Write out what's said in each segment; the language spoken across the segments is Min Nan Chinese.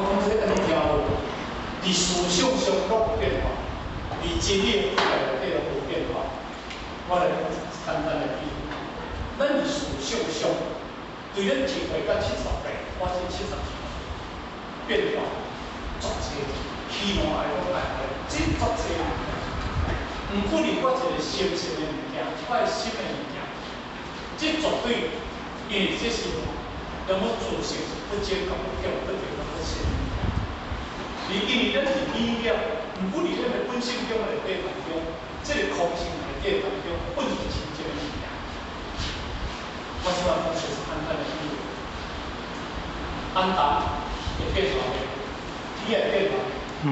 我講這個按呢聽無？佇思想上攏有變化，佇真理的世界內底攏無變化。我來講簡單的比喻，咱佇思想上，對咱1歲到70歲，我是72歲，變化足濟，喜怒哀樂愛愛，這足濟物件。毋過佇我一個心性的物件，我的心的物件，這絕對，因為這是咱們自性是不堅不強、不定、不實的物件。你因為咱是理念，毋過佇咱的本性中內底當中，這個空性內底當中，本是清淨的物件。我這擺講就是簡單的比喻，安達會變化袂？你會變化袂？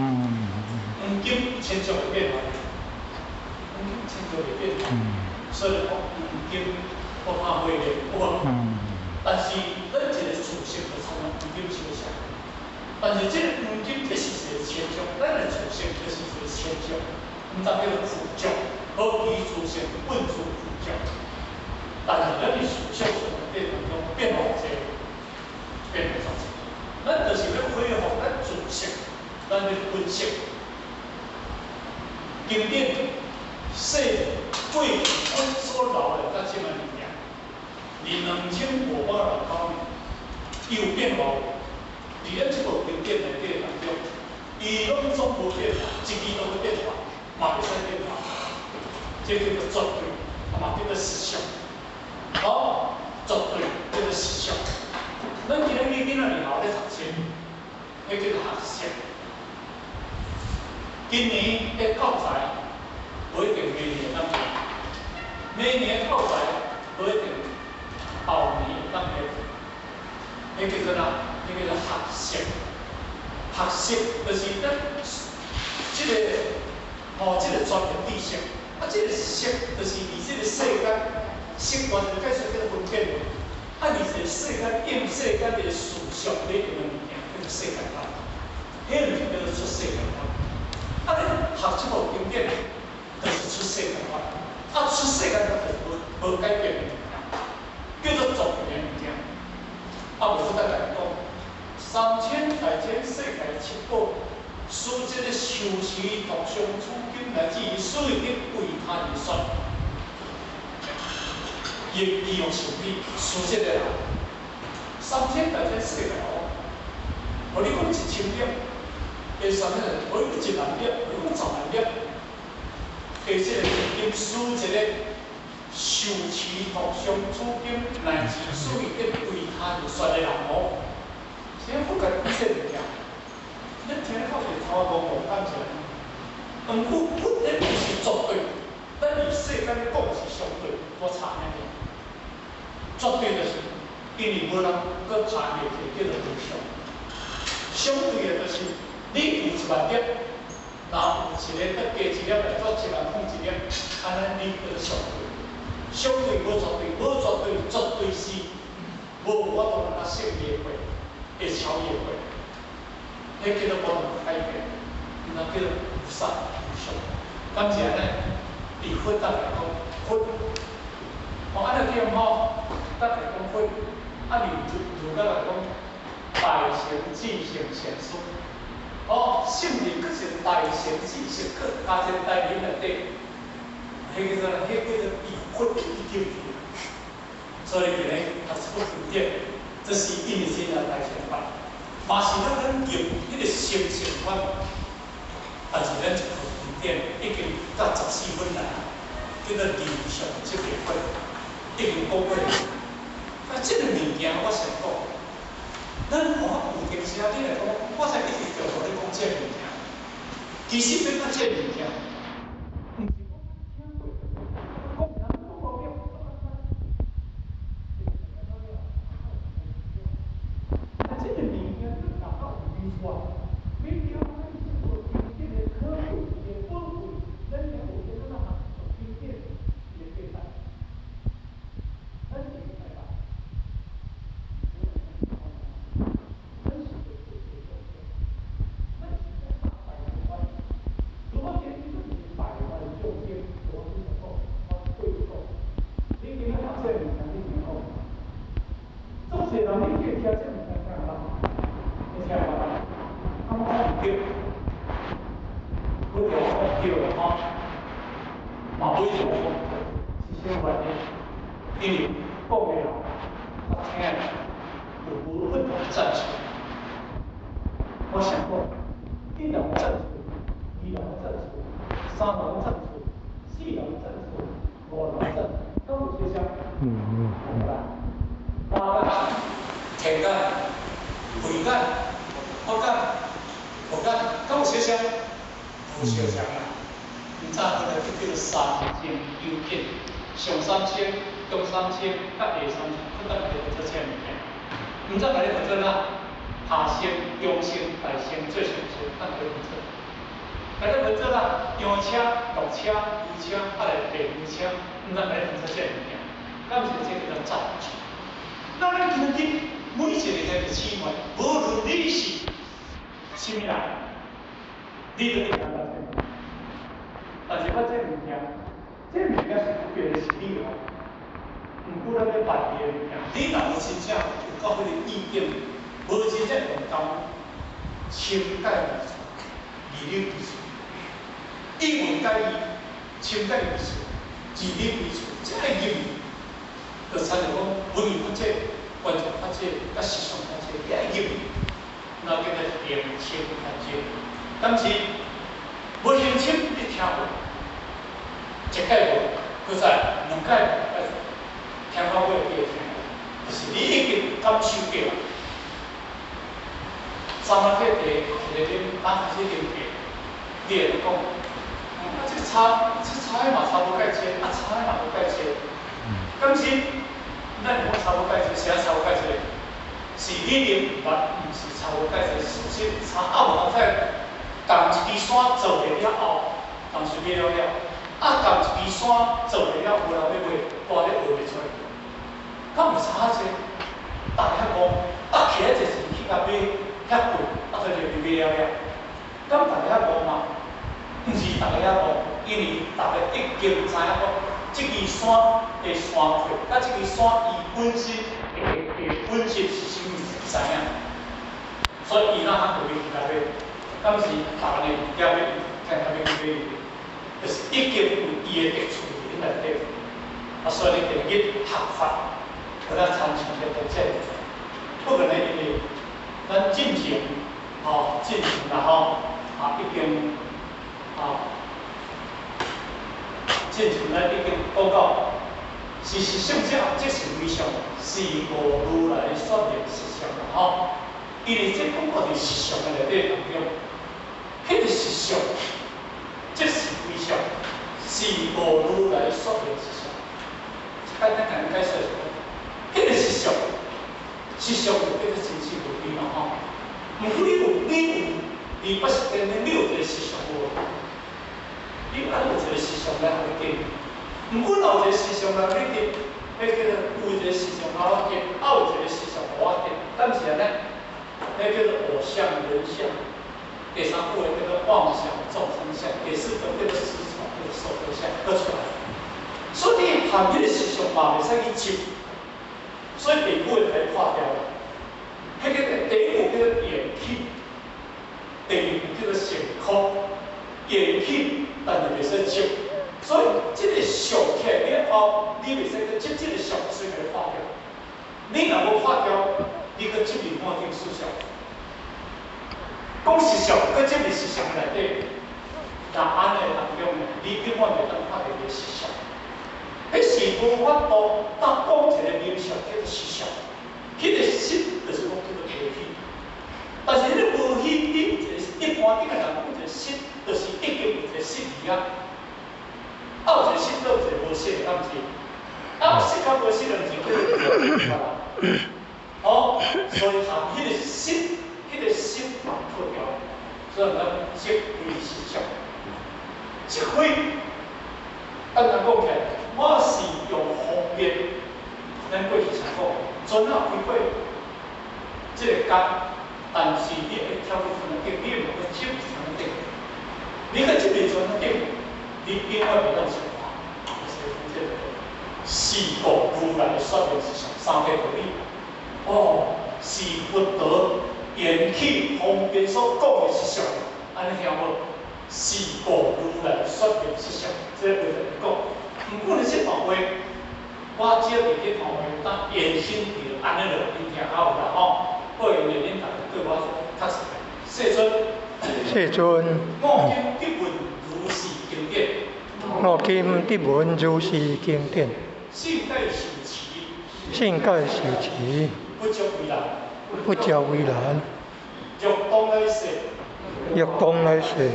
黃金親像會變化袂？黃金親像會變化，所以講黃金我怕會咧，有無？但是咱一個自性就參黃金相像，但是這個黃金這是一個現象，咱的自性就是一個現象，毋知叫做自足，何其自性，本自具足。但是咱佇思想上內底當中變化濟，變化足濟。咱就是欲恢復咱自性，咱的本性。經典說過去阮所留的甲這擺物件，佇2569年，伊有變化無？佇咱這部經典內底當中，伊攏總無變化，一字都無變化，嘛袂使變化。這叫做絕對，嘛叫做實相。好，絕對叫做實相。咱今日囡仔佇學校咧讀冊，彼叫做學習。今年的教材無一定明年會當用，明年的教材無一定後年會當用。彼叫做啥？彼叫做學習。學習就是咱這個吼，這個專業知識。啊，這個識就是佇這個世間習慣就解說叫做分辨。啊，佇這個世間應世間的思想咧用的物件，叫做世間法。彼個物件叫做出世間法。啊，你學這部經典，就是出世間法。啊，出世間法就是無改變的物件，叫做絕對的物件。啊，無我再共你講，三千大千世界七寶，此這個受持讀誦此經乃至於所有的為他而說，亦利用受比，此這個人，三千大千世界哦，予你講1000粒，會啥物？予你講1萬粒，予你講10萬粒，加這個經此這個受持讀誦此經乃至所有的為他而說的人哦，啥佛共你講這物件？咱聽咧較是頭仔戇戇感情，毋過佛咧不是絕對，咱佇世間咧講是相對，無差爾爾。絕對就是因為無人閣查袂起，叫做無相。相對的就是你有1萬粒，若有一個閣加一粒來做1萬空1粒，按呢你叫做相對。相對無絕對，無絕對，絕對是無法度通勝伊的過，會超越過。彼叫做無能改變，那叫做無相無相。敢是按呢？佇佛教來講，佛，哦，按呢對吼，咱來講佛，啊，佇儒儒家來講，大成至聖賢師。哦，聖人閣是大成至聖，閣加一個大人內底，彼叫做彼叫做比佛的境界。所以佇咧讀這部經典，這是因為真正大乘法。嘛是咱咱用彼個心性法，但是咱一部經典已經到14分來，叫做離相即個法，已經講過。啊，這個物件我先講，咱吼有當時啊，你來講，我才一直著予你講這個物件。其實欲講這個物件，毋是講聽過，講聽講無了。啊，這個物件你若較有秘訣，你了解這部經典的可貴、伊的寶貴，咱了有這咱學習經典伊的價值，咱一定愛捌。咱是做做眾生，咱是在大白萬。如果今日你是百萬眾生，我怎麼講？我對你講，你今日學這個物件，你聽講。足濟人你去聽這物件聽捌，會聽捌？對，無一條講對啦吼，嘛無一條講對，是啥原因？因為講的人，佮聽的人有無不同的戰場。我想講，一人站出，二人站出，三人站出，四人站出，五人站出，敢有這聲？無啦。大眼、天眼、慧眼、法眼、佛眼，敢有相像？無相像啦。毋知彼个叫做三清九見，上三清、中三清、佮下三清，佢當家分做啥物件？毋知共你分做哪？下乘、中乘、大乘、最上乘，當家分做。共你分做哪？羊車、鹿車、牛車，啊來白牛車，毋知共你分做啥物件？敢是這叫做戰場？那咱今日每一个兄弟姊妹，無論你是啥物人，你都一定要這物件。但是我這物件，這物件是不變的是你哦。毋過咱咧辦伊的物件，你若無真正有夠彼個意境，無真正用功，深解義處，義理歸處，一文解義，深解義處，義理歸處，這個入去，就親像講文義法者、觀察法者、佮實相法者，你愛入去，那叫做行深法者。但是無行深，你聽無，一擺無，閣再兩擺無，聽到尾你會聽，就是你已經感受過啦。三仔塊茶，一个啉，啊開始啉茶，你會講，啊這個茶，這茶嘛差無蓋濟，啊茶嘛無蓋濟。敢是，咱講茶無蓋濟，啥茶無蓋濟？是你啉毋捌，毋是茶無蓋濟，事實茶啊無通共一支山做下了後，當時買了了，啊共一支山做下了，無人欲買，大咧學袂出來。敢有差濟？逐家遐講，啊起來一錢去共買遐貴，啊就入去買了了。敢逐家遐講嘛？毋是逐家遐講，因為逐家已經知影講，這支山的山塊，佮這支山伊本身的本質是啥物，知影。所以伊哪較特別去共買？敢是逐个物件欲聽較欲去買伊，就是已經有伊的特殊佇內底。啊，所以你今日學法，有咱參像咧讀這。不過呢，因為咱進前，吼，進前啦吼，啊已經，啊，進前咱已經講到，是實相者，即是非相，是無如來說明實相啦吼。因為這講到佇實相的內底當中，彼個實相，即是非相，是無如來說明實相。簡單共你解釋是講，彼個實相，實相就叫做真實無虛嘛吼。毋過你有，你有，你不是天天你有一個實相無？你愛有一個實相來予你見。毋過若有一個實相來予你見，彼叫做有一個實相予我見，啊有一個實相予我見，敢是按呢？彼叫做我相人相。第三句話叫做妄想眾生相，第四個叫做思潮叫做壽者相，閣出來。所以你含彼個實相嘛袂使去執，所以第五個來破掉了。彼個第一步叫做緣起，第二步叫做成空。緣起，但是袂使執。所以這個相起來了後，你袂使去執這個相，所以共伊破掉。你若無破掉，你閣執入滿頂思想。講實相，閣執入實相內底，若按呢當中呢，你永遠袂當看著伊的實相。彼是無法度當講一個名相叫做實相，彼個實就是講叫做無虛。但是彼個無虛，你有一個一般頂個人講一個實，就是已經有一個實佇遐。啊，有一個實，閣有一個無實的，敢毋是？啊，有實佮無實兩種叫做無啦。哦，所以含彼個實，彼個實嘛破掉，所以咱即非實相，即非，簡單講起來，我是用方便，咱過去常講，船仔開過這個江，但是你會跳去船仔頂，你毋去接船仔頂，你去接佇船仔頂，你永遠袂當生活，就是講這個是故如來說明實相三個道理。哦，是佛陀伊緣起方便所講的實相，按呢聽無？是故如來說明實相，這個話就講。毋過呢，這段話，我只佇這段話當延伸著按呢落，恁聽較有啦吼。過因為恁逐家對我較熟。世尊，世尊，我今得聞如是經典，我今得聞如是經典，信解受持，信解受持，不足為難，不足為難。欲當來世，欲當來世，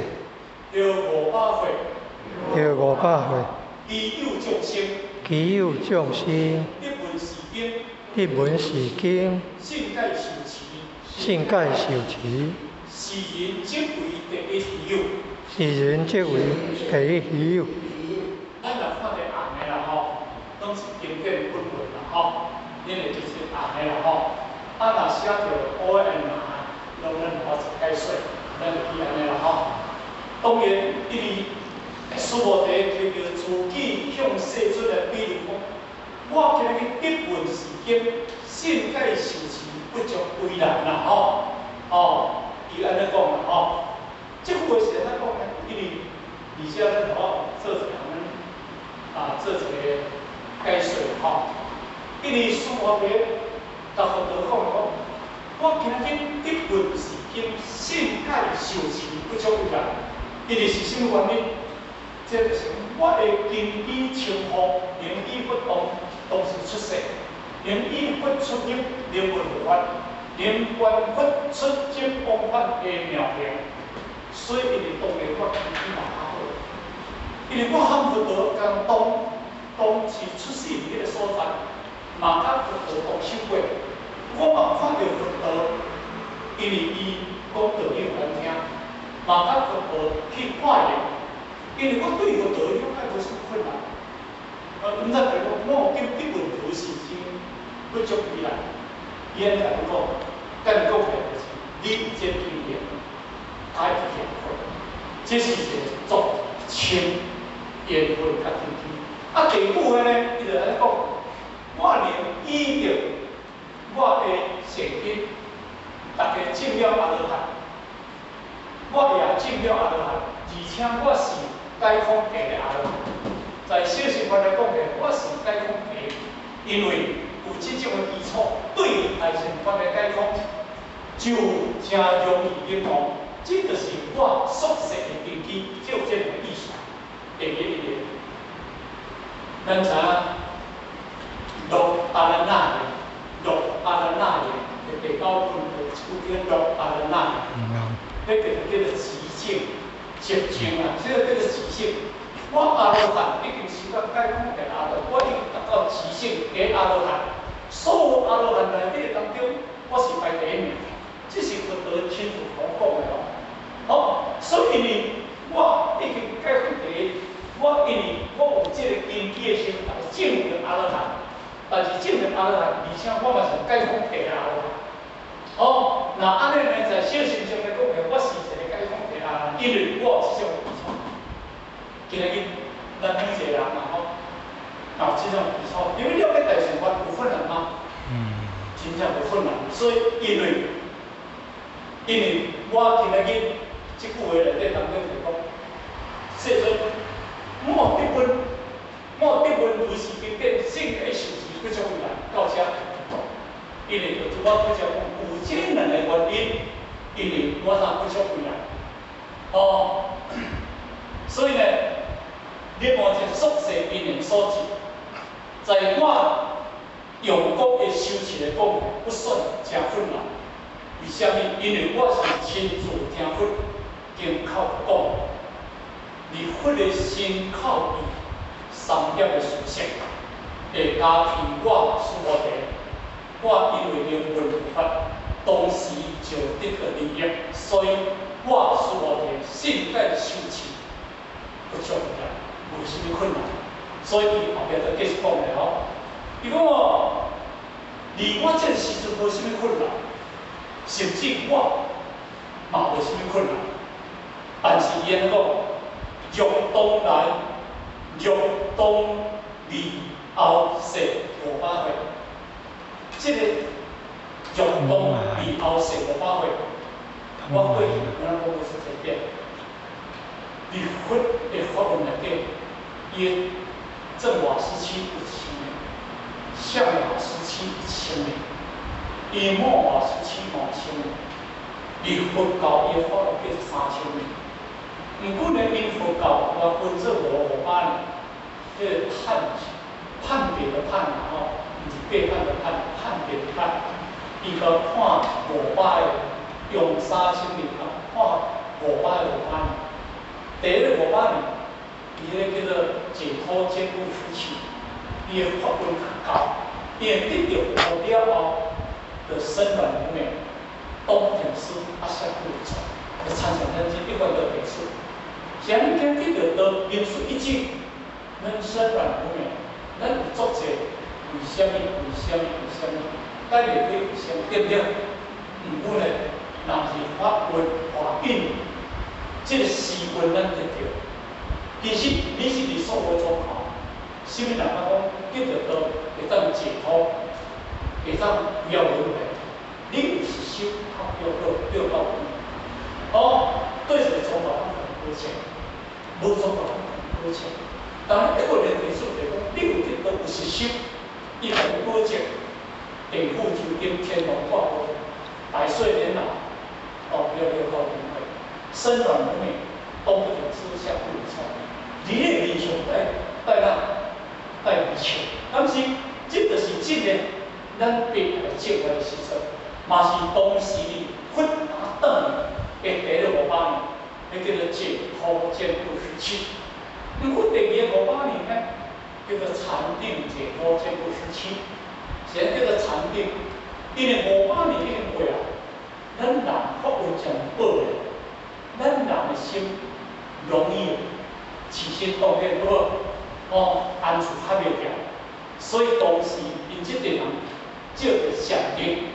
得500歲，得500歲，其有眾生，其有眾生，得聞是經，得聞是經，信解受持，信解受持，是人即為第一希有，是人即為第一希有。咱若看著紅的啦吼，攏是經典本文啦吼，恁會記得紅的啦吼。啊，若寫著 O N 啊，攏咱無法解說，咱就記按呢啦吼。當然，因為須菩提憑著自己向世尊來比喻講，我今日得聞是經，信解受持，不足為難啦吼。哦，伊按呢講啦吼。這句話是按怎講呢？因為而且咱我做一個啊，做一個解說吼。因為須菩提共佛陀講講，我今日得聞是經，信解受持，不足為難。因為是啥物原因？這就是我的根基深厚，能以佛當時出世，能以佛出入，能聞佛法，能觀佛出入往返的妙行。所以，因為當然我根基嘛較好，因為我和佛陀仝當時出世佇彼個所在，嘛佮佛陀同修過，我嘛看著佛陀，因為伊講道理予咱聽，嘛佮佛陀去化緣，因為我對佛陀了解無啥物困難。毋知講我今得聞如是經，不足為難。伊按呢共阮講，共你講起來就是你有這個經驗，較會去過，這是一個足深緣分佮根基。啊，第五個呢，伊就按呢講，我能依著我的善根，逐家證了阿羅漢，我也證了阿羅漢，而且我是解空地的阿羅漢。在小乘法來講呢，我是解空地，因為有這種的基礎，對大乘法的解空就誠容易領悟。這就是我宿世的根基，只有這兩個意思。第一個，咱知影樂阿蘭若耶，樂阿蘭若耶的第九品有一句叫樂阿蘭若耶，彼個就叫做寂靜，寂靜啊，這個叫做寂靜。我阿羅漢已經修到解空的阿羅，我已經達到極性的阿羅漢。所有阿羅漢內底當中，我是排第一名。這是佛陀親自講講的哦。好，所以呢，我已經解空第一，我因為我有這個根基的時陣，證得阿羅漢。但是證得阿羅漢，而且我嘛是解空第阿羅漢。哦，那按呢呢，在小乘上來講的，我是一個解空第阿羅漢，因為我有這種基礎。今日咱每一個人嘛吼，有這種基礎，因為了解大乘法有困難嗎？真正無困難。所以因為我今日這句話內底當中就講，世尊，我得聞，我得聞如是經典，信解受持，不足為難，到這。因為就我拄才講，有這兩個原因，因為我才不足為難。哦，所以呢，你望這宿世因緣所致，在我用功的修持來講，不算誠困難。為啥物？因為我是親自聽佛經口講，而佛的身口意三業的殊勝，會加被我須菩提。我因為能聞法，當時就得到利益，所以我須菩提信解受持，不足為難，無啥物困難。所以伊後壁就繼續講咧吼，伊講哦，離我這個時陣無啥物困難，甚至我嘛無啥物困難。但是伊按呢講，欲當來，欲當未後世500歲，這個若講離後世500歲，我過去敢若講過這點，佇佛的法門內底，伊的正法時期有一千年，相法時期一千年，伊末法時期5000年，佇佛教伊的法門叫做3000年。毋過呢，𪜶佛教我分做500年，這個判判別的判吼，毋是背叛的叛，判別的判。伊個看500個用3000年啊，看五百個五百年。第一個五百年，伊彼個叫做解脫堅固時期，伊的法運較高，伊會得著佛了後，就身軟無明，東不停師阿下不走，就親像咱這一般的地處。是按呢講得著道，明出一境，咱身軟無明，咱有足濟為啥物？為啥物？為啥物？解袂開為啥物？對毋對？毋過呢，若是法運法印，這個時運咱得著。其實你是佇所有宗教，啥物人攏講得著道會當解脫，會當不要輪迴。你有實修，較叫做六道輪迴。哦，對一個宗教講很抱歉，無宗教講很抱歉。當然，一個人提出來講，你有得道有實修，伊共你保證，地府就頂天龍掛過，百歲年老，哦，不要六道輪迴，身軟無明，東不停師下不離錯。你的面相帶帶哪帶微笑，敢是？這就是這個咱白來證來的時陣，嘛是當時哩佛阿轉的第一個五百年，彼叫做解脫堅固時期。毋過第二個五百年呢，叫做禪定解脫堅固時期。啥叫做禪定？因為五百年已經過啊，咱人法運誠寶的，咱人的心容易起心動念，對無？哦，安處較袂牢，所以當時𪜶這陣人叫做禪定，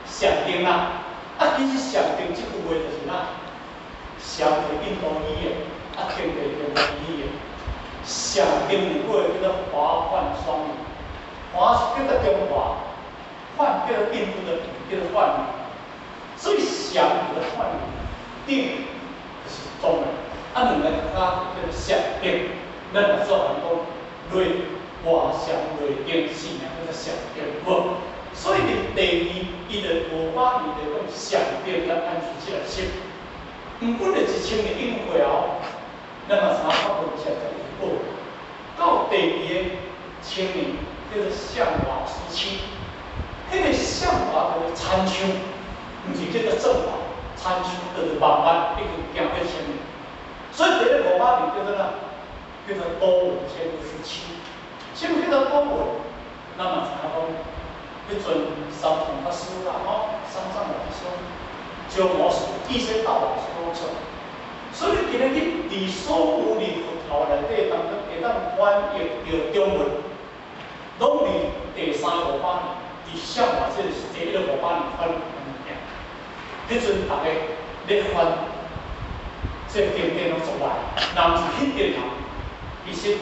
禪定啦。啊，其實禪定這句話就是哪？禪是印度語的，啊，定是中國語的。禪定兩句叫做華梵雙語，華是叫做中華，梵叫做印度的語，叫做梵語。所以禪叫做梵語，定就是中文。啊，兩个加叫做禪定。咱若做人講內外禪內定四名叫做禪定，無？所以佇第二，伊就五百年就講禪定來安住這個心。毋過咧一千年應過後，咱嘛知影法運漸漸好。到第二个千年叫做相法時期，彼個相法就是參禪，毋是叫做正法，參禪就是慢慢已經行過千年。所以第一個五百年叫做哪？叫做多聞堅固時期。啥物叫做多聞？咱嘛知影講，彼陣三藏法師啦，吼，三藏法師、鸠摩羅什、一些大法師攏出。所以你今日去佇所有佇佛教內底當中，會當翻譯著中文，攏佇第三個五百年，佇相法這個是第一個五百年翻譯物件。彼陣逐家咧翻，這個經典攏足來，若毋是彼陣人，其實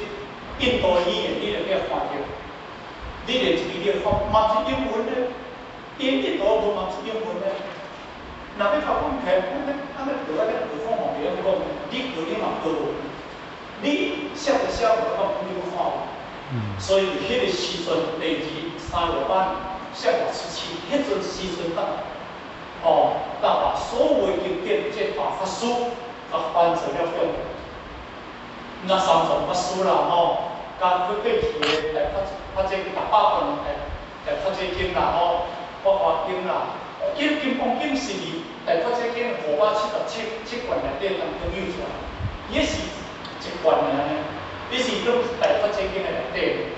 印度語言你會去翻譯，你連一句咧翻嘛是英文咧，伊印度文嘛是英文咧。若欲共講起來，講咧，按呢學按呢學講嘛袂曉講，你學你嘛學無，你寫就寫無，我你閣看無。所以彼個時陣，第二三五百年，相法時期，彼陣時陣當，哦，當把所有的經典，這大法師，共翻做了中文。那三藏法師啦，吼，佮過去的大法法這大百卷的大法這經啦，吼，法華經啦，金金剛經是佇大法這經577卷內底當中有出來，伊是一卷爾呢，伊是佇大法這經的內底，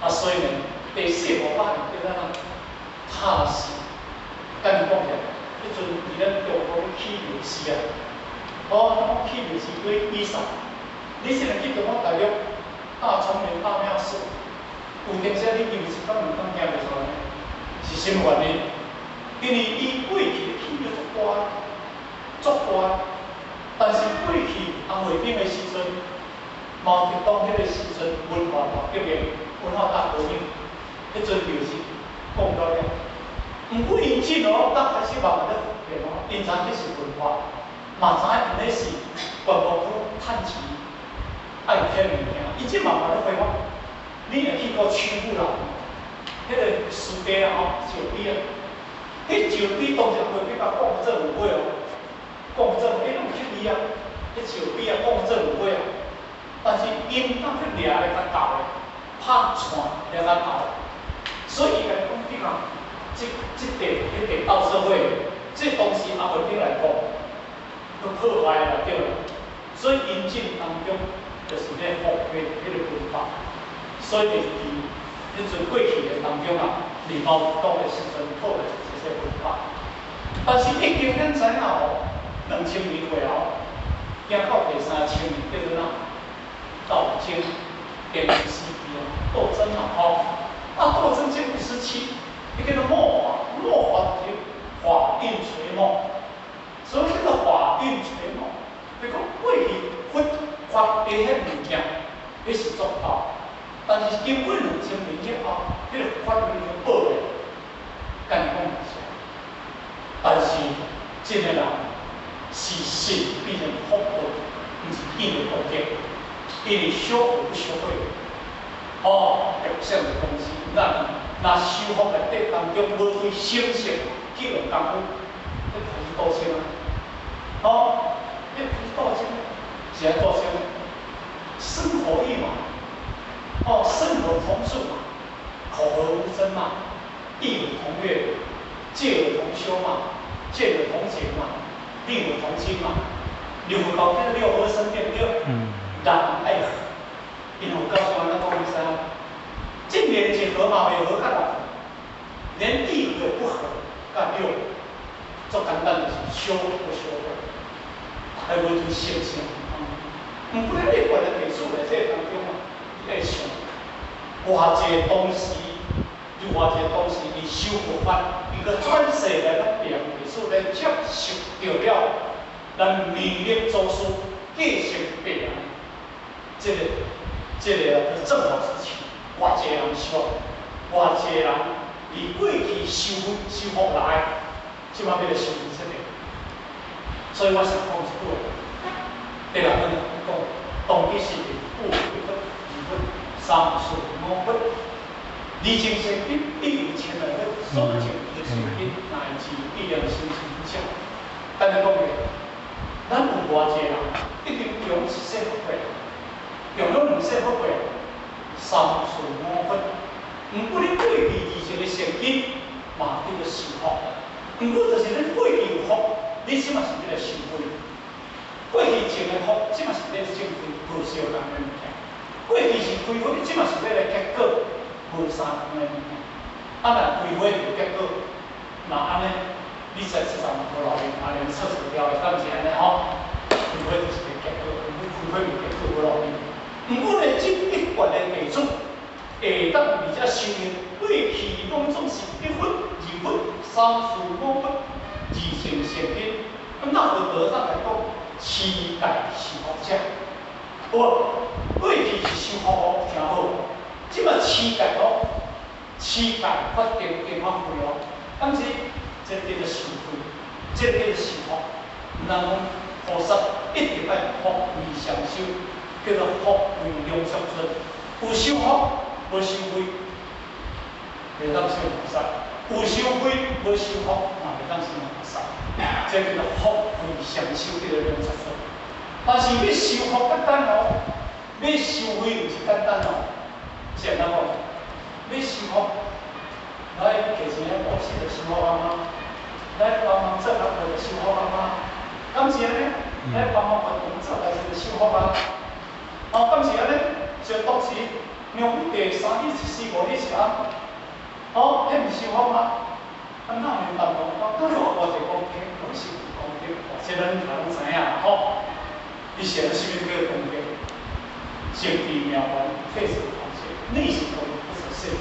啊，所以呢，第四五百年叫做哪？塔寺，敢講起來，彼陣佇咱中國起廟寺啊，哦，講起廟寺對以上。你現在去中國大陸大聰明大廟寺，有當時你以為一工兩工行袂出來，是啥物原因？因為伊過去起廟足大，足大，但是過去紅衛兵的時陣，毛澤東彼個時陣文化大革命、文化大革命，彼陣就是講了了，毋過𪜶進哦，才開始慢慢咧變哦，𪜶知彼是文化，嘛知影𪜶咧是觀光區趁錢，愛添物件，伊這慢慢咧恢復。你若去到曲阜啦，彼個濕地啊吼，石碑啊，彼石碑當時過去共講做有尾哦，講做彼攏去伊啊，彼石碑啊講做有尾啊，但是𪜶當去掠來較厚的，拍串掠較厚，所以伊共講，你看，這這塊彼塊鬥社會，這當時阿伯頂來講，都破壞啦對啦，所以𪜶這當中就是咧復興彼個文化。所以就是佇彼陣過去的當中啊，李茂講的時陣破壞這些文化。但是已經咱知影哦，2000年過後，行到第三千年叫做哪？鬥爭顛覆時期啊，鬥爭啊吼，啊鬥爭這個時期，彼叫做末法，末法就是法印垂沒。所以這個法印垂沒，你講過去佛法的彼物件，彼是做到。但是經過2000年以後，彼個法已經報來，敢講毋是。但是這個人是信變成福報，毋是見的功德，因為修福不修慧，哦，表象的東西，咱若修福內底當中無對心性去用功夫，彼開始鬥爭啊！哦，彼開始鬥爭，是愛鬥爭，生活意嘛。哦，生活同住嘛，口合無爭嘛，意有同悅，戒有同修嘛，戒有同解嘛，力有同心嘛。六佛教叫六合生對不對？人愛和，因佛教是按怎講你知影？正連一合嘛，袂合較六合，連意合不合，較六。足簡單就是修不修慧，還無對性性。毋過你懸佇地主內底當中啊，你愛想，偌濟東西，有偌濟東西，伊修佛法，伊閣轉世來咱別地主來接受著了，咱彌勒祖師繼承白人，這個啊，正好時期，偌濟人修，偌濟人佇過去修修福來，這馬欲來修這個，所以我想講一句話，第六分講，當今是不一佛、二佛、三四五佛，二乘善根，必有千萬佛，所證的善根，乃至一念心之者。但是講的，咱有偌濟人已經用一世福過，用了兩世福過，三四五佛。毋過你過去二乘的善根，嘛叫做修福。毋過就是你過去有福，你這馬是欲來修慧。過去種的福，這馬是欲來種慧，無相仝的物件。過去是開花，這馬是欲來結果，無相仝的物件。啊，若開花無結果，若按呢，你在市場無路用，啊，連廁所掉的，敢毋是按呢吼？開花就是個結果，毋過開花無結果無路用。毋過呢，這一貫的地主會當佇遮修行，過去攏總是一佛、二佛、三四五佛，二乘善根。咁那佛陀上來講，持戒修福者，有無？過去是修福哦，聽好。這馬持戒哦，持戒發定定發慧哦，敢是這叫做修慧，這叫做修福。毋通講菩薩一定愛福慧雙修，叫做福慧兩相順。有修福，無修慧，袂當成菩薩；有修慧，無修福，嘛袂當成菩薩。這叫做福慧雙修，叫做兩相順。但是欲修福簡單哦，欲修慧毋是簡單哦。是按怎講？欲修福，來摕錢來布施就修福啊嗎？來幫忙做工課就修福啊嗎？敢是按呢？來幫忙活動做代誌就修福啊？哦，敢是按呢？像當時梁武帝三日一時五日是啊？哦，彼毋是修福嗎？啊，哪有淡薄？我拄好偌濟功德，攏是有功德，這咱嘛攏知影吼。伊寫的啥物叫功德？淨地妙願，退舍同性，內心功不舍捨。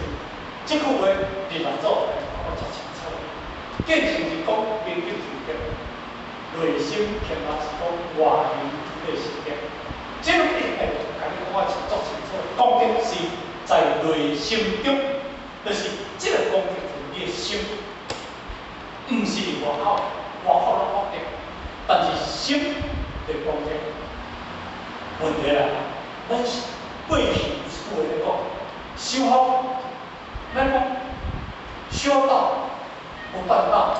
這句話佇六祖來講足清楚。見性是講明鏡是德，內心偏嘛是講外形的是德。這個一定共你講我是足清楚。功德是在內心中，就是這個功德是你的心。毋是佇外口，外口攏福德，但是心佇光澤。問題來啦，咱過去有一句話咧講，修福，咱講修道不辦道，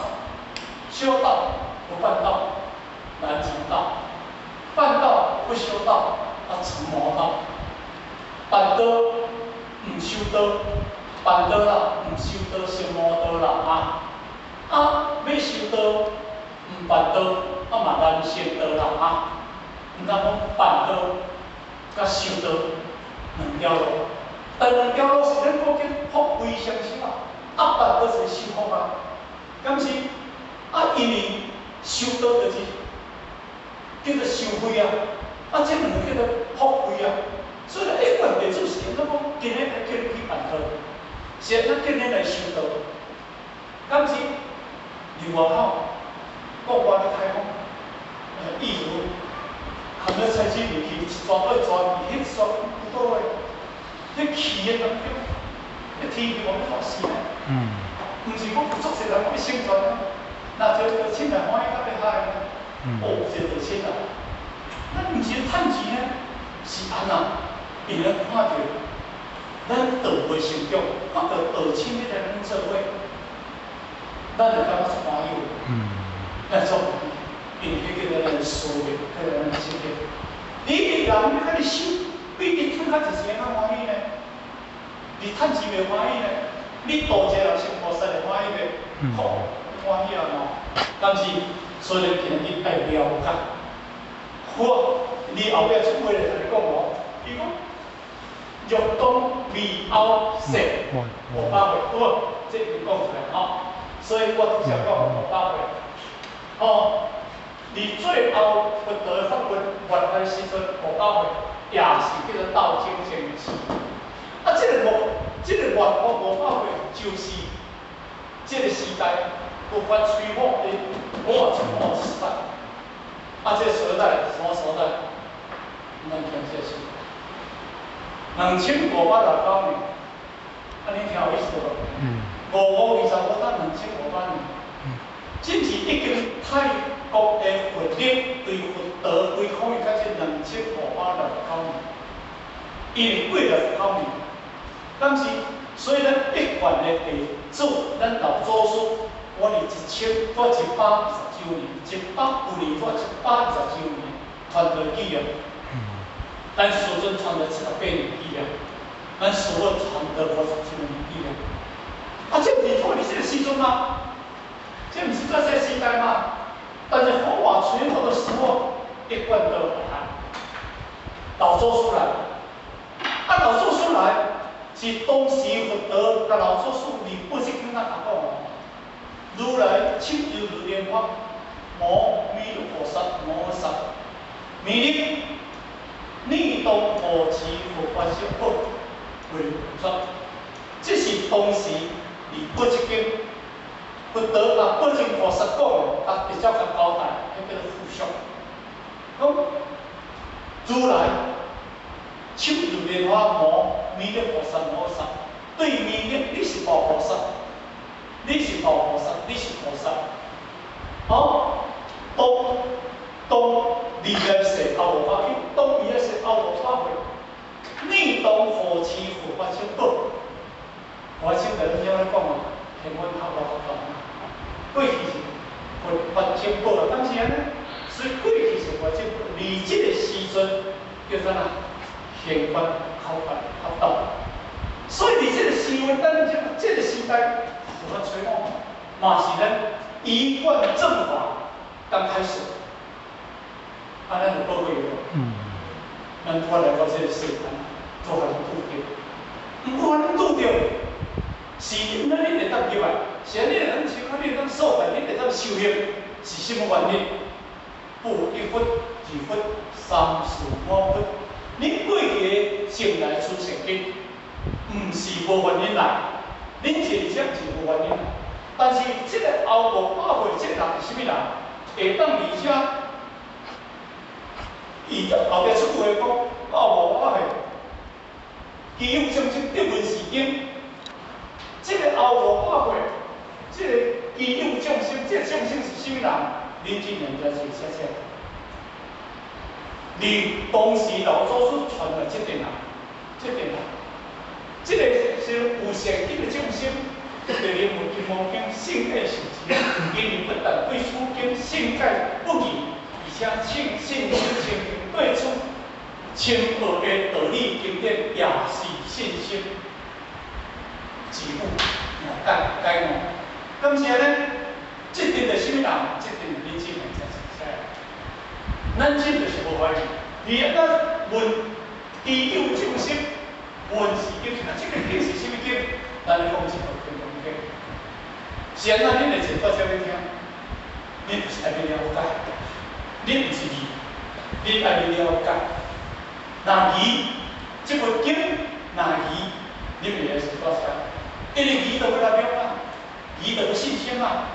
修道不辦道，難成道；辦道不修道，啊成魔道。辦道毋修道，辦道啦，毋修道成魔道啦啊！啊，欲修道毋辦道，啊嘛難成道啦啊！毋通講辦道佮修道兩條路，但兩條路是咱講叫福慧雙修啊，啊辦道是修福啊，敢是？啊，因為修道就是叫做修慧啊，啊，這兩個叫做福慧啊，所以一貫弟子是咱講今日來叫你去辦道，是咱叫你來修道，敢是？佇外口國外咧開放，例如含咧菜市入去，一逝對逝去，彼逝有倒的，彼氣的當中，彼天氣無欲煞死呢？毋是講有足濟人欲生存呢，若一個道親來歡喜甲欲害呢？哦，這個道親啊，咱毋是趁錢呢，是按怎？因為咱看著咱道袂成長，看著道親咧來咱做伙，咱會感覺足歡喜。咱做因為彼叫做咱的事業，叫做咱的職業。你一個人欲佮你修，比你趁較濟錢較歡喜呢？你趁錢袂歡喜呢？你度一個人成菩薩會歡喜袂？好，歡喜啊喏。但是，所以今日愛了解。好，你後壁出話來共你講哦，伊講欲當未後世五百歲，好，這已經講出來吼。所以我拄才講五百歲，哦，佇最後佛陀的法運末的時陣，五百歲也是叫做道終漸死。啊，這個末法五百歲，就是這個時代佛法摧毀的末末時代。啊，這個時代什麼時代？咱聽這是2569年，按呢聽有意思無？5525到2500年，這是已經泰國的佛曆對佛陀歸空開始2569年，因為過69年，但是所以咱一貫的弟子，咱老祖師，我佇一千我120週年，102我120週年傳道紀念。咱師尊傳了78年紀念，咱師父傳道50週年紀念。啊，這毋是脫離這個時陣嗎？這毋是在這個時代嗎？但是佛法垂亡的時候，一貫都來，老祖師來，啊，老祖師來是當時佛陀共老祖師佇八識經那講哦，如來手猶如蓮花，摩彌勒菩薩摩訶薩，彌勒，你當護持佛法僧寶，為菩薩。這是當時佇八識經，佛陀共八正菩薩講的，啊，直接共交代，彼叫做附屬。講如來手如蓮花摩彌勒菩薩摩訶薩，對彌勒，你是大菩薩，你是大菩薩，你是菩薩。好，當當未來世後五百歲，當未來世後五百歲，你當護持佛法僧寶。我先共恁遐咧講啊，天文學我學講，過去是佛法僧寶啊，敢是按呢？所以過去是佛法僧寶，佇這個時陣叫做啥？玄法、口法、合道。所以佇這個時運，咱這個時代，佛法垂亡，嘛是咱一貫正法剛開始，啊，咱就寶貴了。咱拄來到這個世間，都予恁拄著。毋過予恁拄著，是咱恁會當入來，是恁會當修，恁會當所在，恁會當修行，是啥物原因？不一佛、二佛、三四五佛，恁過去的前來出善根，毋是無原因來，恁坐佇遮毋是無原因來。但是這個後五百歲這個人是啥物人？會當佇遮，伊後壁出句話講，後五百歲，其有眾生得聞是經，這個後五百歲，這個其有眾生。啥物人？恁这两家是写写。伫當時老祖師傳來這點人，這點人，這個是有善根的眾生，得聞金剛經信解受持，因為不但對此經信解不疑，而且信信心清淨，對此深奧的道理經典也是信心自悟解解悟。敢是按呢？這陣就是啥物人？這陣恁這兩才是啥？咱這就是無懷疑。你按怎問知有眾生聞是經，啊，這個經是啥物經？咱咧講這部金剛經。是按怎？恁會坐在這邊聽？恁就是愛欲了解，恁毋是疑，恁愛欲了解。若疑，這部經若疑，恁袂使坐車。因為疑就欲來了啊，疑就欲信心啊。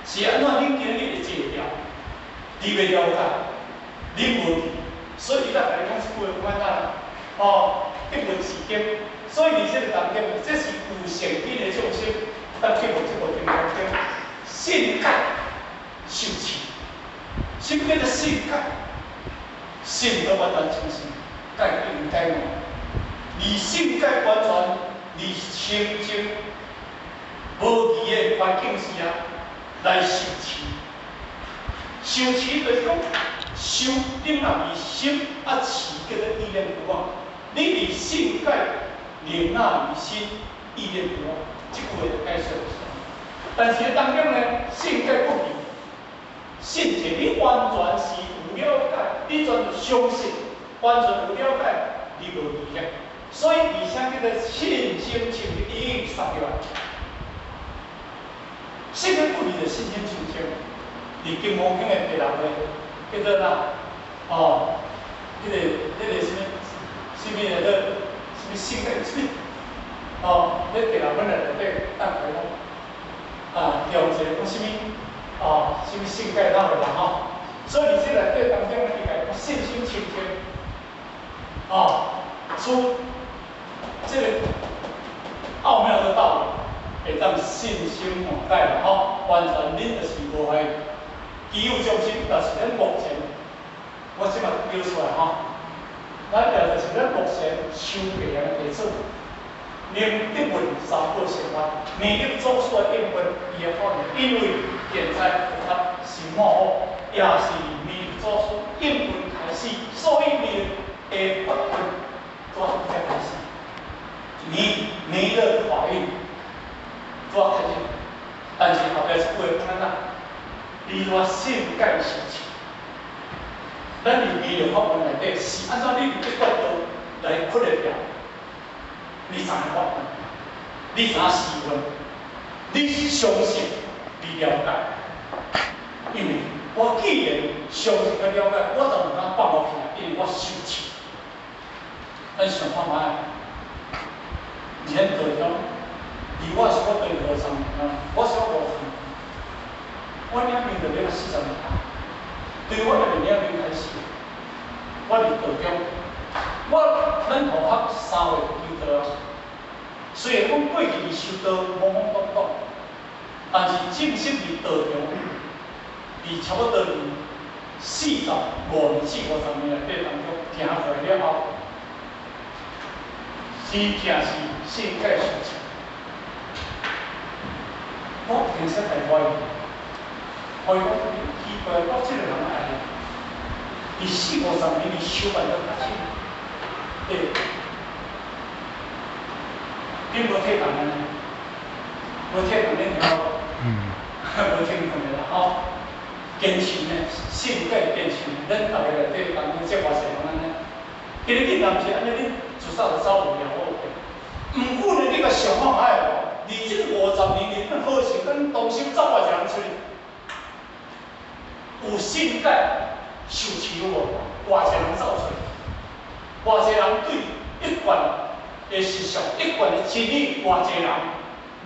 是按怎？恁今日會坐牢，你欲了解，恁無疑，所以伊才共你講這句話講按怎啦？哦，得聞是經，所以佇這個當中，這是有善根的眾生，當得聞這部金剛經，信解受持。什麼叫做信解？信都完全相信，解應解悟。離信解完全離清淨無疑的環境下來受持。受持就是講受，你若離心啊持叫做意念不忘。你離信解了納於心，意念不忘，這句話就解釋就是。但是當中呢，信解不疑，信者你完全是有了解，你全相信，完全有了解，你無疑惑。所以而且叫做信心清淨，已經殺掉。信解不疑就信心清淨。佇金剛經的第六個叫做哪？哦，迄個啥物？啥物叫做啥物信解？啥物？哦，咧第六本內底等下講，啊，用一個講啥物？哦，啥物信解哪個啦吼？所以佇這內底當中，伊共講信心清淨，哦，出這個奧妙的道理，會當信心滿解啦吼，完全恁就是無懷疑。知有眾生，就是咱目前，我這馬標出來吼，咱也就是咱目前修行的基礎，能得聞三寶善法，彌勒祖師的應運，伊的法因為現在佛法是末法，也是彌勒祖師應運開始，所以彌勒的法運拄才開始，彌彌勒法運拄開始，但是後壁一句話講按怎？你若信解受持，咱佇彌勒法門內底是按怎？你佇這段道來屈會牢？你知影法門，你知影時運，你相信，你了解。因為我既然相信佮了解，我就毋敢放予去，因為我受持。咱想看覓，佇咱道中，離我是我對50年啊，我小50年。我領命就領40年啊，對我還未領命開始，我佇道中，我咱同學3月求道啊，雖然講過去佇修道懵懵懂懂，但是正式佇道場，佇差不多佇45年、四五十年內底當中行過來了後，真正是信解受持。我平時太懷疑。所以講，奇怪，我這個人愛，佇四五十年，伊修辦到開始，對，恁無體感按呢？無體感，恁聽無？無聽過啦吼。堅持呢，信解堅持，咱逐个內底當中這偌濟人按呢？今日你若毋是按呢，你自細就走有了好。毋過呢，你共想看覓哦，佇這50年裡面，好勢咱當心走偌濟人出去。有信解受持無？偌濟人走出來，偌濟人對一貫的思想、一貫的真理，偌濟人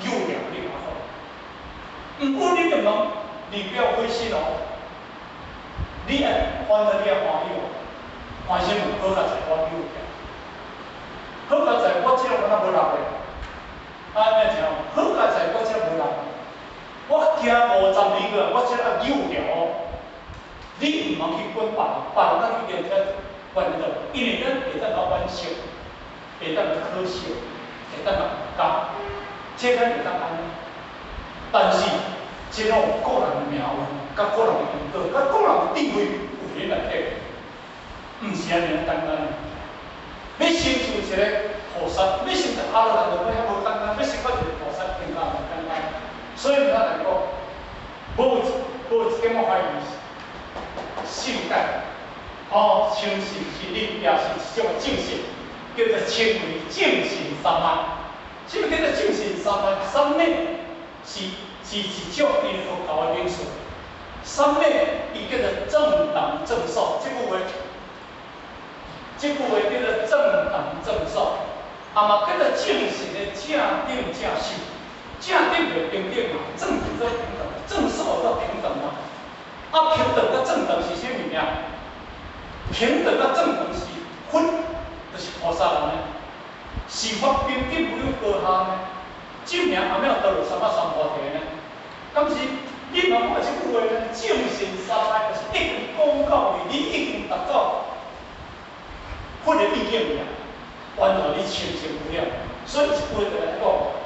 有了你看好。毋過你就問，你不要灰心哦。你愛反正你愛歡喜哦，歡喜無？好佳哉我有了，好佳哉我這敢若無力的，按呢聽，好佳哉我這無力，我行50年過，我這還有了。毋通去管別人，別人咱去連聽管得到，因為咱會當較惋惜，會當較可惜，會當較毋甘，這咱會當按呢。但是，這攏有個人的命運，佮個人的因果，佮個人的智慧有佇內底，毋是按呢簡單。欲成就一個菩薩，欲成就阿羅漢就講遐無簡單，欲成到一個菩薩更加無簡單。所以咱來講，無一點仔懷疑，信解，吼，清信是你也是一種正信，叫做稱為正信三昧。啥物叫做正信三昧？三昧是一種因佛教的名詞。三昧伊叫做正等正受，這句話叫做正等正受，啊嘛叫做正信的正等正受。正等就平等嘛，正等做平等，正受做平等嘛。啊，平等佮正等是啥物件？平等佮正等是佛，就是菩薩人呢。是法平等無有高下呢？證明阿彌陀羅三藐三菩提呢？敢是你嘛講這句話呢？正信三昧就是已經講到位，你已經達到佛的意境爾，原來你清淨無了。所以這句話就來講，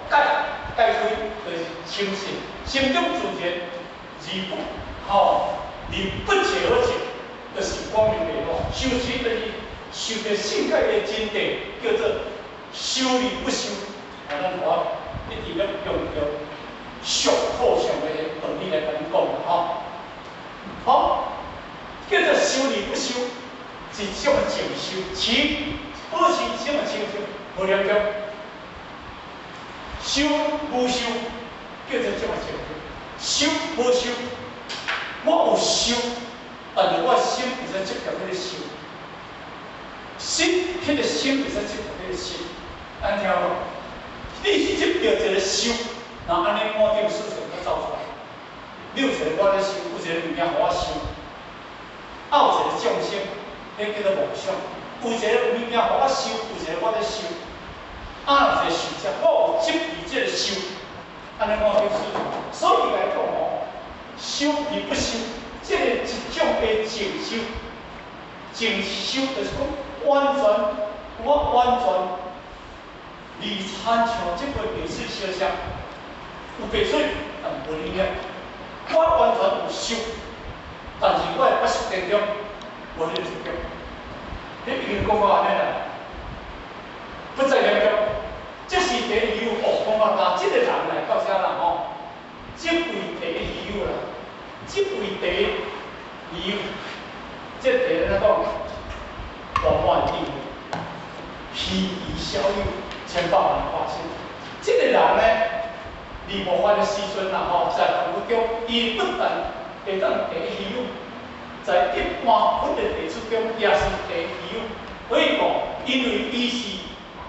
解解開就是清信，心中自然而不吼，而不覺而覺，就是光明磊落。修持就是修的信解的真諦，叫做修而不修。啊，咱我一直咧用著俗套上的道理來共你講吼。好，叫做修而不修，是一種靜修，持保持一種清淨，無念著。修無修，叫做這種靜修。修無修，我有修，但是我心會使執著彼个修，心，彼个心會使執著彼个心，按聽無？你執著一個修，若按呢五蘊四塵閣走出來。你有一個我咧修，有一個物件予我修，啊有一個眾生，彼叫做妄想。有一個物件予我修，有一個我咧修，啊有一個受者，我有執著這個修，按呢五蘊四塵。所以來講吼，修而不修，這個一種的靜修，靜修就是講完全，我完全離親像這個白水相像，有白水，但無影響。我完全有修，但是我的八識田中無彼個執著。彼已經講到按呢啦，不再念著。這是第一有哦，講到這個人來到遮啦吼，這為第一希有啦，這為第一希有，這第一咱講圓滿智慧，虛夷小有千百萬化身。這個人呢，離末法的時陣啦吼，在佛中，伊不但會當第一希有，在一般佛的弟子中也是第一希有。所以講，因為伊是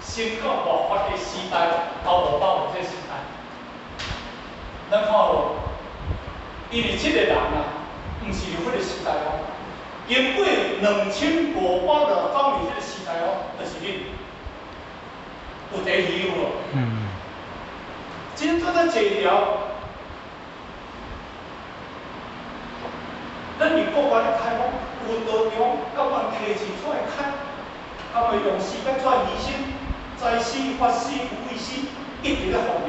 先到末法的時代，後500歲這時代，咱看無？因為這個人啊，毋是佇彼個時代哦，經過2569年這個時代哦，就是恁有第一希有無？嗯。這拄才坐牢，咱佇國外咧開放，有道場，甘願提錢出來開，甘願用時間出來犧牲，財師、法師、無畏師，一直咧奉獻，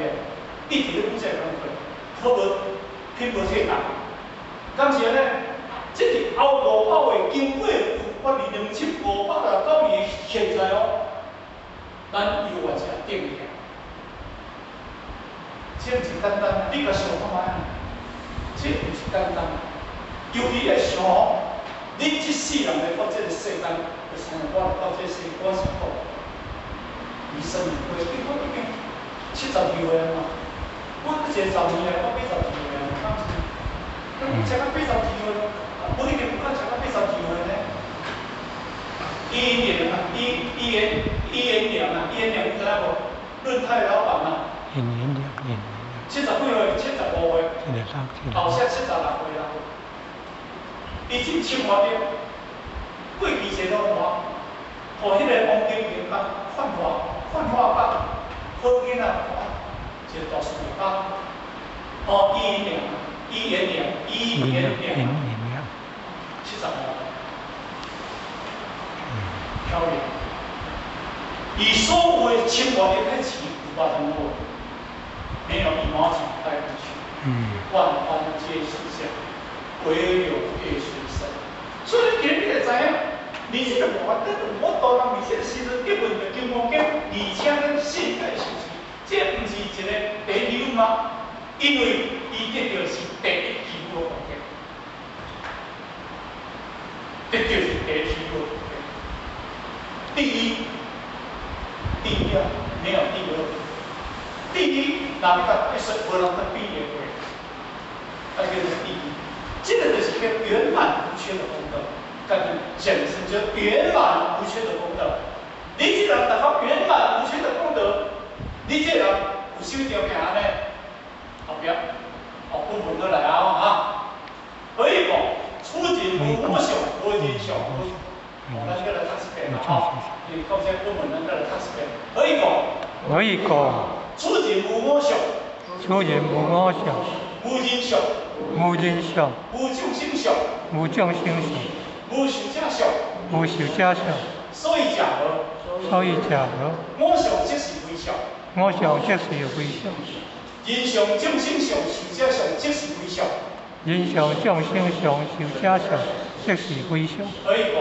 一直咧負責工課，好無品無替代。敢是按呢？這是後五百歲經過有法佇2569年現在哦，咱猶原是頂起來。這毋是簡單，你共想看覓啊？這毋是簡單，尤其會想哦，你這世人來到這個世間，就是我來到這個世，我是講，離生命過，我已經72歲啊嘛，我一個10年來，我82歲啊，敢是？才到82歲，無一定有到才到82歲呢。伊年啊，伊伊延伊延良啊，伊延良你知影無？潤泰老闆啊。延延良，延。70幾歲，75歲，後生76歲啦。伊這千外點，過去坐都換，予彼個王金平甲勸化，勸化甲好囡仔，一個大事業家。哦，伊延良，伊延良，伊延良，十五飘零。伊所有的千万粒的钱有法通无？沒有一毛錢帶回去。萬般皆是相，唯有業隨身。所以你今日你就知影，你這個無法度，我當人佇這個時陣得聞著金剛經，而且咱信解受持，這毋是一個第一理嗎？因為伊得著是第一希有功德，得著是第一希有功德。第一、第二，沒有第二。第一，人甲必須無人得比的過，啊，叫做第一。這個就是個圓滿無缺的功德，跟簡稱叫圓滿無缺的功德。你這個人達到圓滿無缺的功德，你這個人有啥物條件呢？後壁，哦，本文都來啊，哈。何以講？此人無我相，無人相，無。哦，咱閣來讀一遍啦，吼。你講這本文，咱閣來讀一遍。何以故？何以故？此人無我相，此人無我相，無人相，無人相，無眾生相，無眾生相，無壽者相，無壽者相。所以者何？所以者何？我相即是非相，我相即是非相。人相、眾生相、壽者相，即是非相。人相、眾生相、壽者相，即是非相。何以故？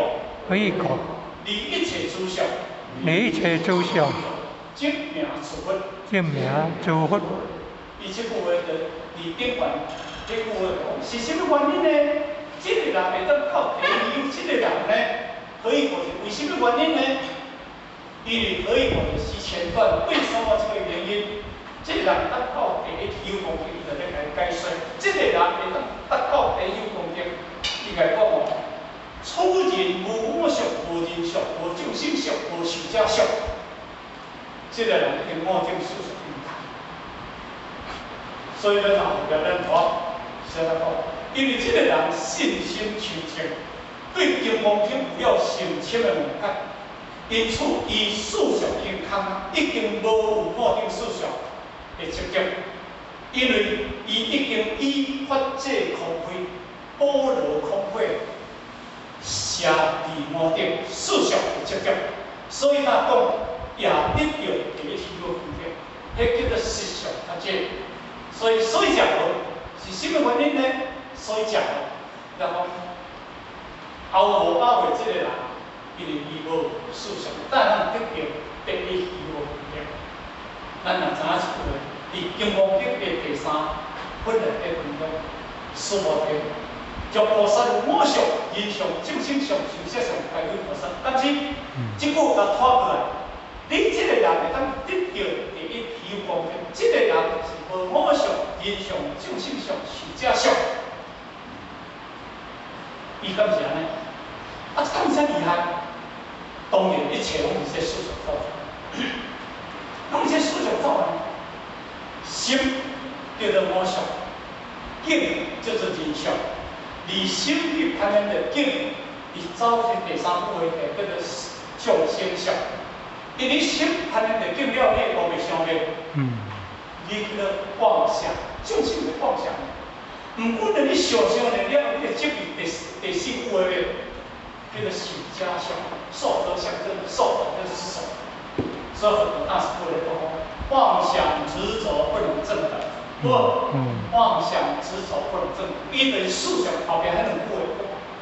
何以故？離一切諸相，離一切諸相，即名諸佛。即名諸佛。伊這句話就佇頂懸，這句話講是啥物原因呢？這個人會當到第一，這個人呢，何以故是為什麼原因呢？因為何以故是前段為什麼這個原因？這個人得到第一有功德，伊就咧共解說。這個人會當得到第一有功德，伊共講哦，此人無我相，無人相，無眾生相，無壽者相。這個人已經五頂四相。所以咱後壁咱看，先來講，因為這個人信心清淨，對金剛經有了深深的誤解，因此伊四相已經空，已經無有五頂四相的執著，因為伊已經以法界空慧、般若空慧，捨離五頂四相的執著，所以他講也得著第一希有功德，彼叫做實相法界。所以，所以者何？是啥物原因呢？所以者何？然後後500歲這個人，因為伊無思想，但咱得著第一希有功德。咱若知影一句話，佇金剛經的第三分內底當中，須菩提，將菩薩我相、人相、眾生相、壽者相，皆為菩薩。但是，這句共拖過來，你這個人會當得著第一希有功德，這個人是無我相、人相、眾生相、壽者相，伊敢是按呢？啊，這敢遮厲害？當然，一切攏是這四相造成，攏是這四相造成。心叫做我相，境叫做人相，離心去攀緣的境，伊走去第三句話，叫做眾生相。因為你心攀緣著境了，你會無袂想滅。你叫做妄想，眾生的妄想。毋過呢，你想想呢了，你會執去第四句話叫做壽者相，壽者相，叫做壽，就是壽。所以很多大師過來講，妄想執着不能證得，不，妄想執着不能證得，伊就是思想後壁彼兩句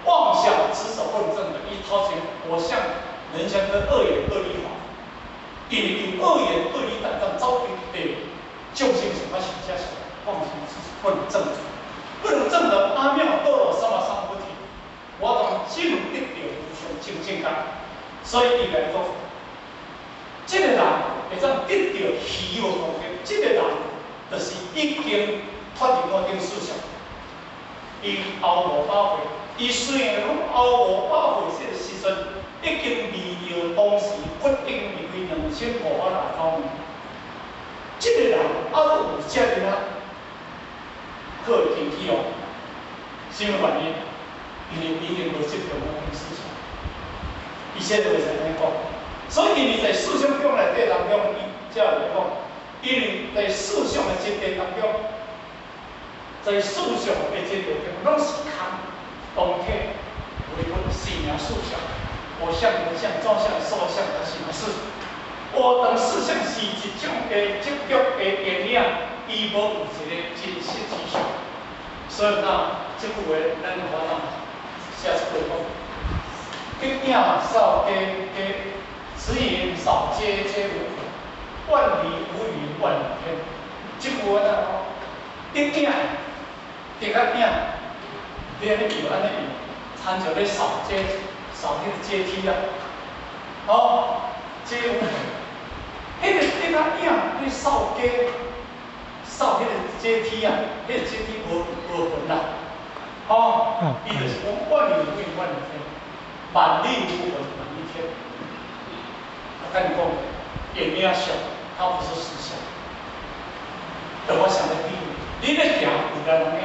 話，妄想執着不能證得，伊頭前我相、人相跟二元對立法，因為用二元對立當中走去對眾生相甲壽者相，妄想執著不能證得，不能證得阿耨多羅三藐三菩提，我當只能得著無上正等覺，所以伊來講，這個人會當得著希有功德，這個人就是已經脫離五頂四相，伊後500歲，伊雖然講後500歲這個時陣，已經離著當時佛已經離開2569年，這個人猶閣有遮爾仔好的根基哦，啥物原因？因為伊已經無執著五頂四相，伊說的話是按呢講，所以因為在四相中內底當中，伊才會講，因為在四相的真諦當中，在四相的真諦中，攏是空，當體無無相無相，造相受相還是不是？活動四相是一種的執著的現影，伊無有一個真實之相。所以那這句話，咱有法通寫一句講：得影掃街街，此影掃街皆無苦，萬里無雲萬里天。這句話咱講，得影，得個影，你按呢搖，按呢搖，親像咧掃街，掃彼個階梯啊，哦，皆無苦。彼個得個影咧掃街，掃彼個階梯啊，彼個階梯無無痕啦，哦，伊就是講萬里無雲萬里天，萬里無雲萬里天。我跟你講，現影相，它不是實相。就我想咧比喻，你咧行有人影，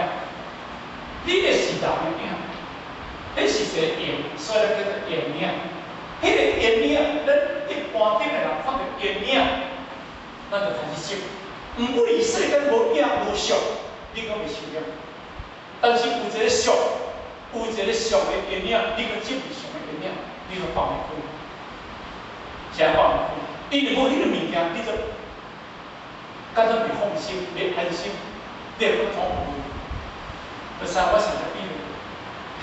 你咧是人的影，彼是一個影，所以叫做現影。彼個現影，咱一般頂的人看著現影，咱就開始執。毋過伊世間無影無相，你閣袂受了。但是有一個相，有一個相的現影，你閣執著相的現影，你就放袂開，誠放袂開。因為無彼個物件，你就感覺袂放心，袂安心，你會閣痛苦。就像我想來比喻，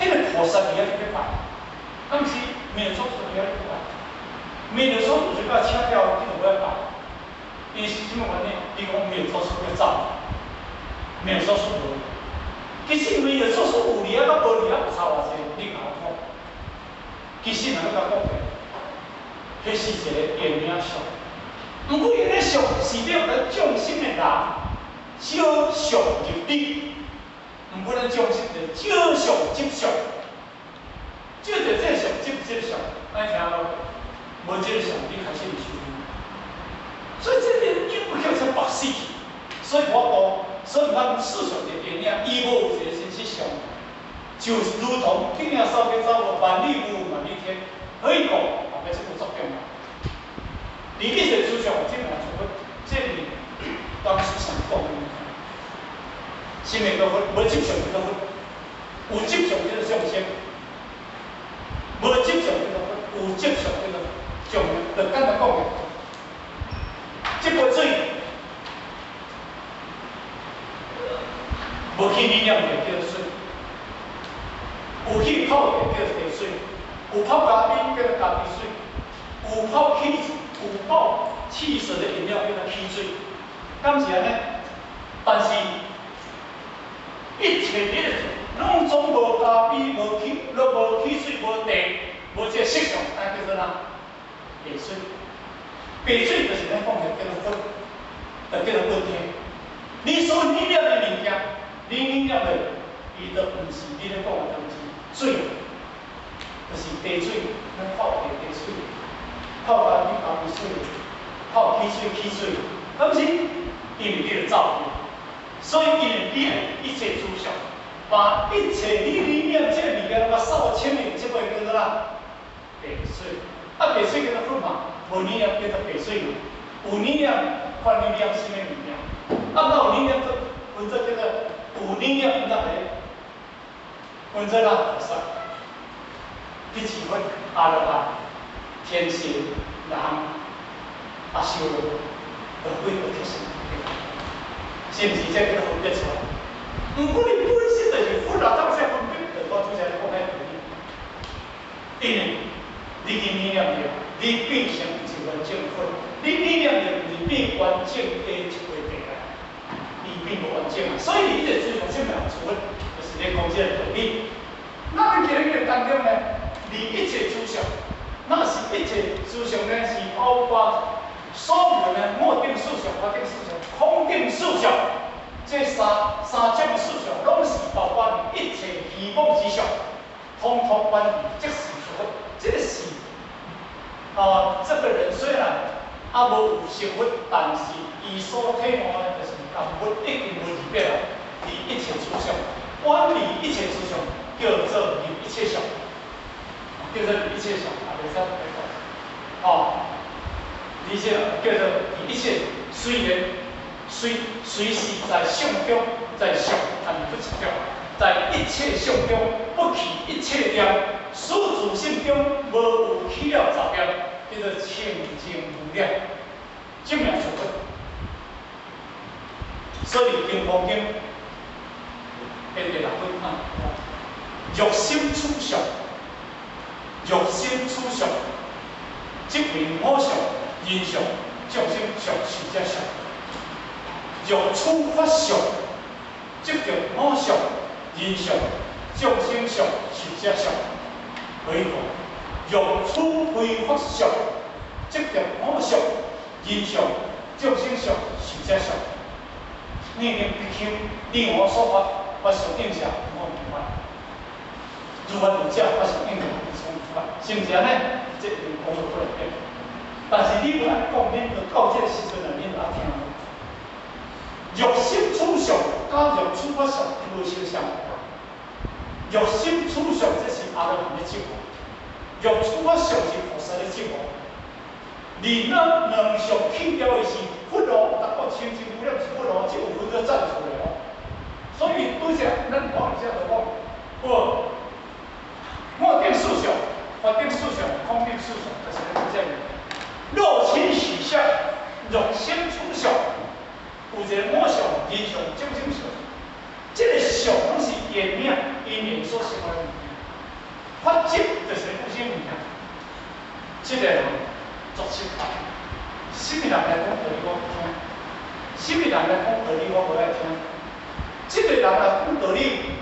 彼個菩薩佇遐咧拜，啊毋是滅度祖師佇遐咧拜，滅度祖師就共請掉，伊就無愛拜。伊是啥物原因？伊講滅度祖師欲走，滅度祖師無。其實滅度祖師有佇遐佮無佇遐有差偌濟，你共我講。其實若欲共講者，彼是一個現影相。毋過伊個相是欲咱眾生的人少相入理，毋過咱眾生就少相執相，照著這個相執這個相，咱聽無？無這個相，你開始會受苦。所以這個因不叫做白死去。所以我講，所以咱四相的現影，伊無有一個真實相，就如同天影掃街走無，萬里無雲萬里天，何以故？後壁這個作用啊。離一切諸相，這兩種佛，這是當時上講的物件。啥物叫佛？無執相叫做佛，有執相叫做眾生。無執相叫做佛，有執相叫做眾生。就簡單講的，這杯水無去理念就叫水，有去泡就叫茶水，有泡咖啡叫做咖啡水，有泡汽有泡汽水的飲料叫做汽水，敢是按呢？但是一切的攏總無咖啡、無汽、攏無汽水、無茶、無這個色相，那叫做啥？白水。白水就是咱講的叫做佛，就叫做本體。你所理念的物件，你理念的，伊就毋是你咧講的東西。水，就是茶水，咱泡茶茶水，泡咖啡咖啡水，泡汽水汽水，敢毋是？因為你著走去，所以因為你一切諸相，把一切你理念這個物件攏共掃清的，這個叫做啥？白水。啊，白水叫做佛嘛，無理念叫做白水嘛。有理念，看你念啥物物件。啊，若有理念，做分做叫做有理念，那個分做哪菩薩？第幾分？阿羅漢、天神、人、阿修羅，都幾個特色，是毋是？這叫做分別出來？毋過你本身就是佛啊，怎會使分別？就我拄才咧講彼個道理。因為你去理念著，你變成一完整佛；你理念著，是變完整的一塊地來，伊變無完整啊。所以你這個追求啥物諸佛，就是咧講這個道理。那你今日當中呢，離一切諸相，那是一切諸相呢，是包括所有的我定四相、法定四相、空定四相，這三種四相，攏是包括一切虛妄之相，統統遠離，即是諸佛。這個是啊，這個人雖然猶無有成佛，但是伊所體悟的，就是共佛已經無二別啦。離一切諸相，遠離一切諸相，叫做離一切相，叫做離一切相，也袂使白講。哦，離這叫做離一切，雖然雖雖是在相中，在相，但是不執著，在一切相中不起一切念，此自性中無有起了雜念，叫做清淨無染，證明出佛。所以《金剛經》第六句講：若心處相，若心處相，即為我相、人相、眾生相、壽者相。若處法相，即著我相、人相、眾生相、壽者相。何以講？若處非法相，即著我相、人相、眾生相、壽者相。念念比丘，你我所發，法相應相，我唔法。如法如者，法相應相，我唔法。是毋是按呢？這用講就不能變。但是你無按呢講，恁就到這個時陣啊，恁就愛聽。若心處相，佮若處法相，無相像。若心處相，這是阿羅漢的證悟；若處法相是菩薩的證悟。你那兩相去掉的是佛哦，逐個清淨無染是佛哦，這有分做讚出來哦。所以拄則咱講一下就講，哦，我頂四相，法頂四相，空頂四相，就是咧講這個。若心許相，若心處相，有一個我相、人相、眾生相，這個相攏是緣名，因緣所生的物件。法執就是講啥物件？這個人作失敗，啥物人來講道理我不聽，啥物人來講道理我無愛聽。這個人來講道理，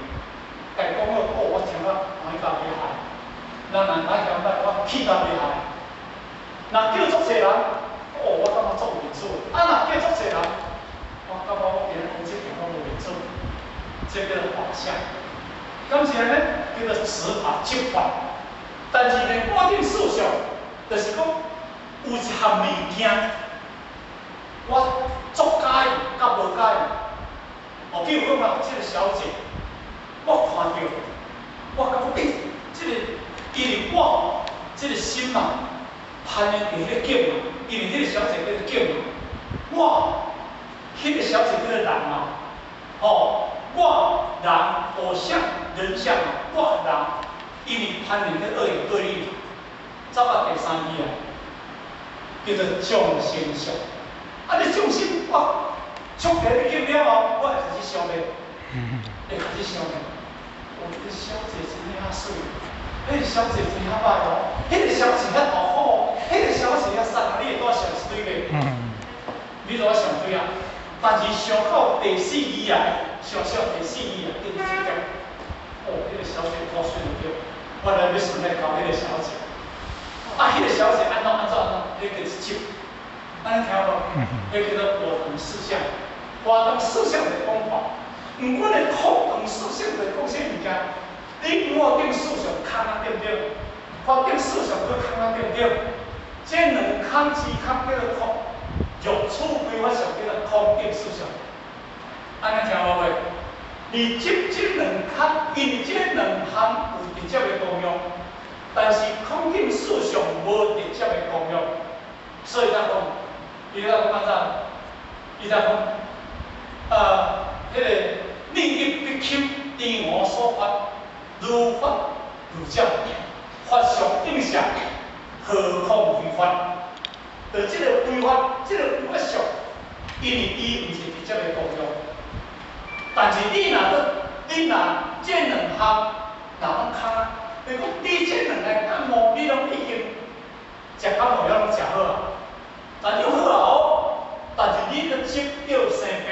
共講好，哦，我聽啊歡喜甲袂害。人若來嫌歹，我氣甲袂害。若叫足濟人，哦，我感覺足有面子。啊，若叫足濟人，我感覺我今日講這件我無面子。這叫做法相。敢是按呢？叫做執法執法。但是呢，我頂思想，就是講有一項物件，我足佮意，佮無佮意。哦，比如講啊，這個小姐，我看著，我感覺，欸，這個因為我這個心嘛，攀緣佇彼個境嘛，因為彼個小姐叫做境嘛，我，彼個小姐叫做人嘛，哦，我人我相人相嘛，我人，因為攀緣咧二元對立，走到第三句啊，叫做眾生相。啊，你眾生我觸佇彼境了後，我會開始想咧，會開始想咧，哦，這個小姐真遐媠，彼個小姐真遐歹哦，彼個小姐遐大方哦，彼個小姐遐瘦啊，你會拄仔想一堆袂？你拄仔想對啊？但是想到第四字啊，想想第四字啊，叫做執著。哦，彼個小姐夠媠就對，我來欲想來交彼個小姐。啊，彼個小姐按怎按怎按怎，彼個叫做執。按呢聽無？彼叫做我等四相。我等四相的講法，毋過咧空等四相的講啥物件？你我頂四相空啊，對毋對？法頂四相閣空啊，對毋對？這兩空之空叫做空，若處非法相叫做空頂四相。按呢聽無袂？你執這兩空，因為這兩項有直接的功用，但是空頂四相無直接的功用，所以才講，伊才講按怎？伊才講，彼個念一比丘，知我所發，如法如者，法相應相，何況非法？就這個非法，這個非法相，因為伊毋是直接的功用，但是你若閣，你若這兩項若攏空啊，你講你這兩個感冒，你攏已經食感冒藥攏食好啊，但就好啊哦，但是你閣執著生病，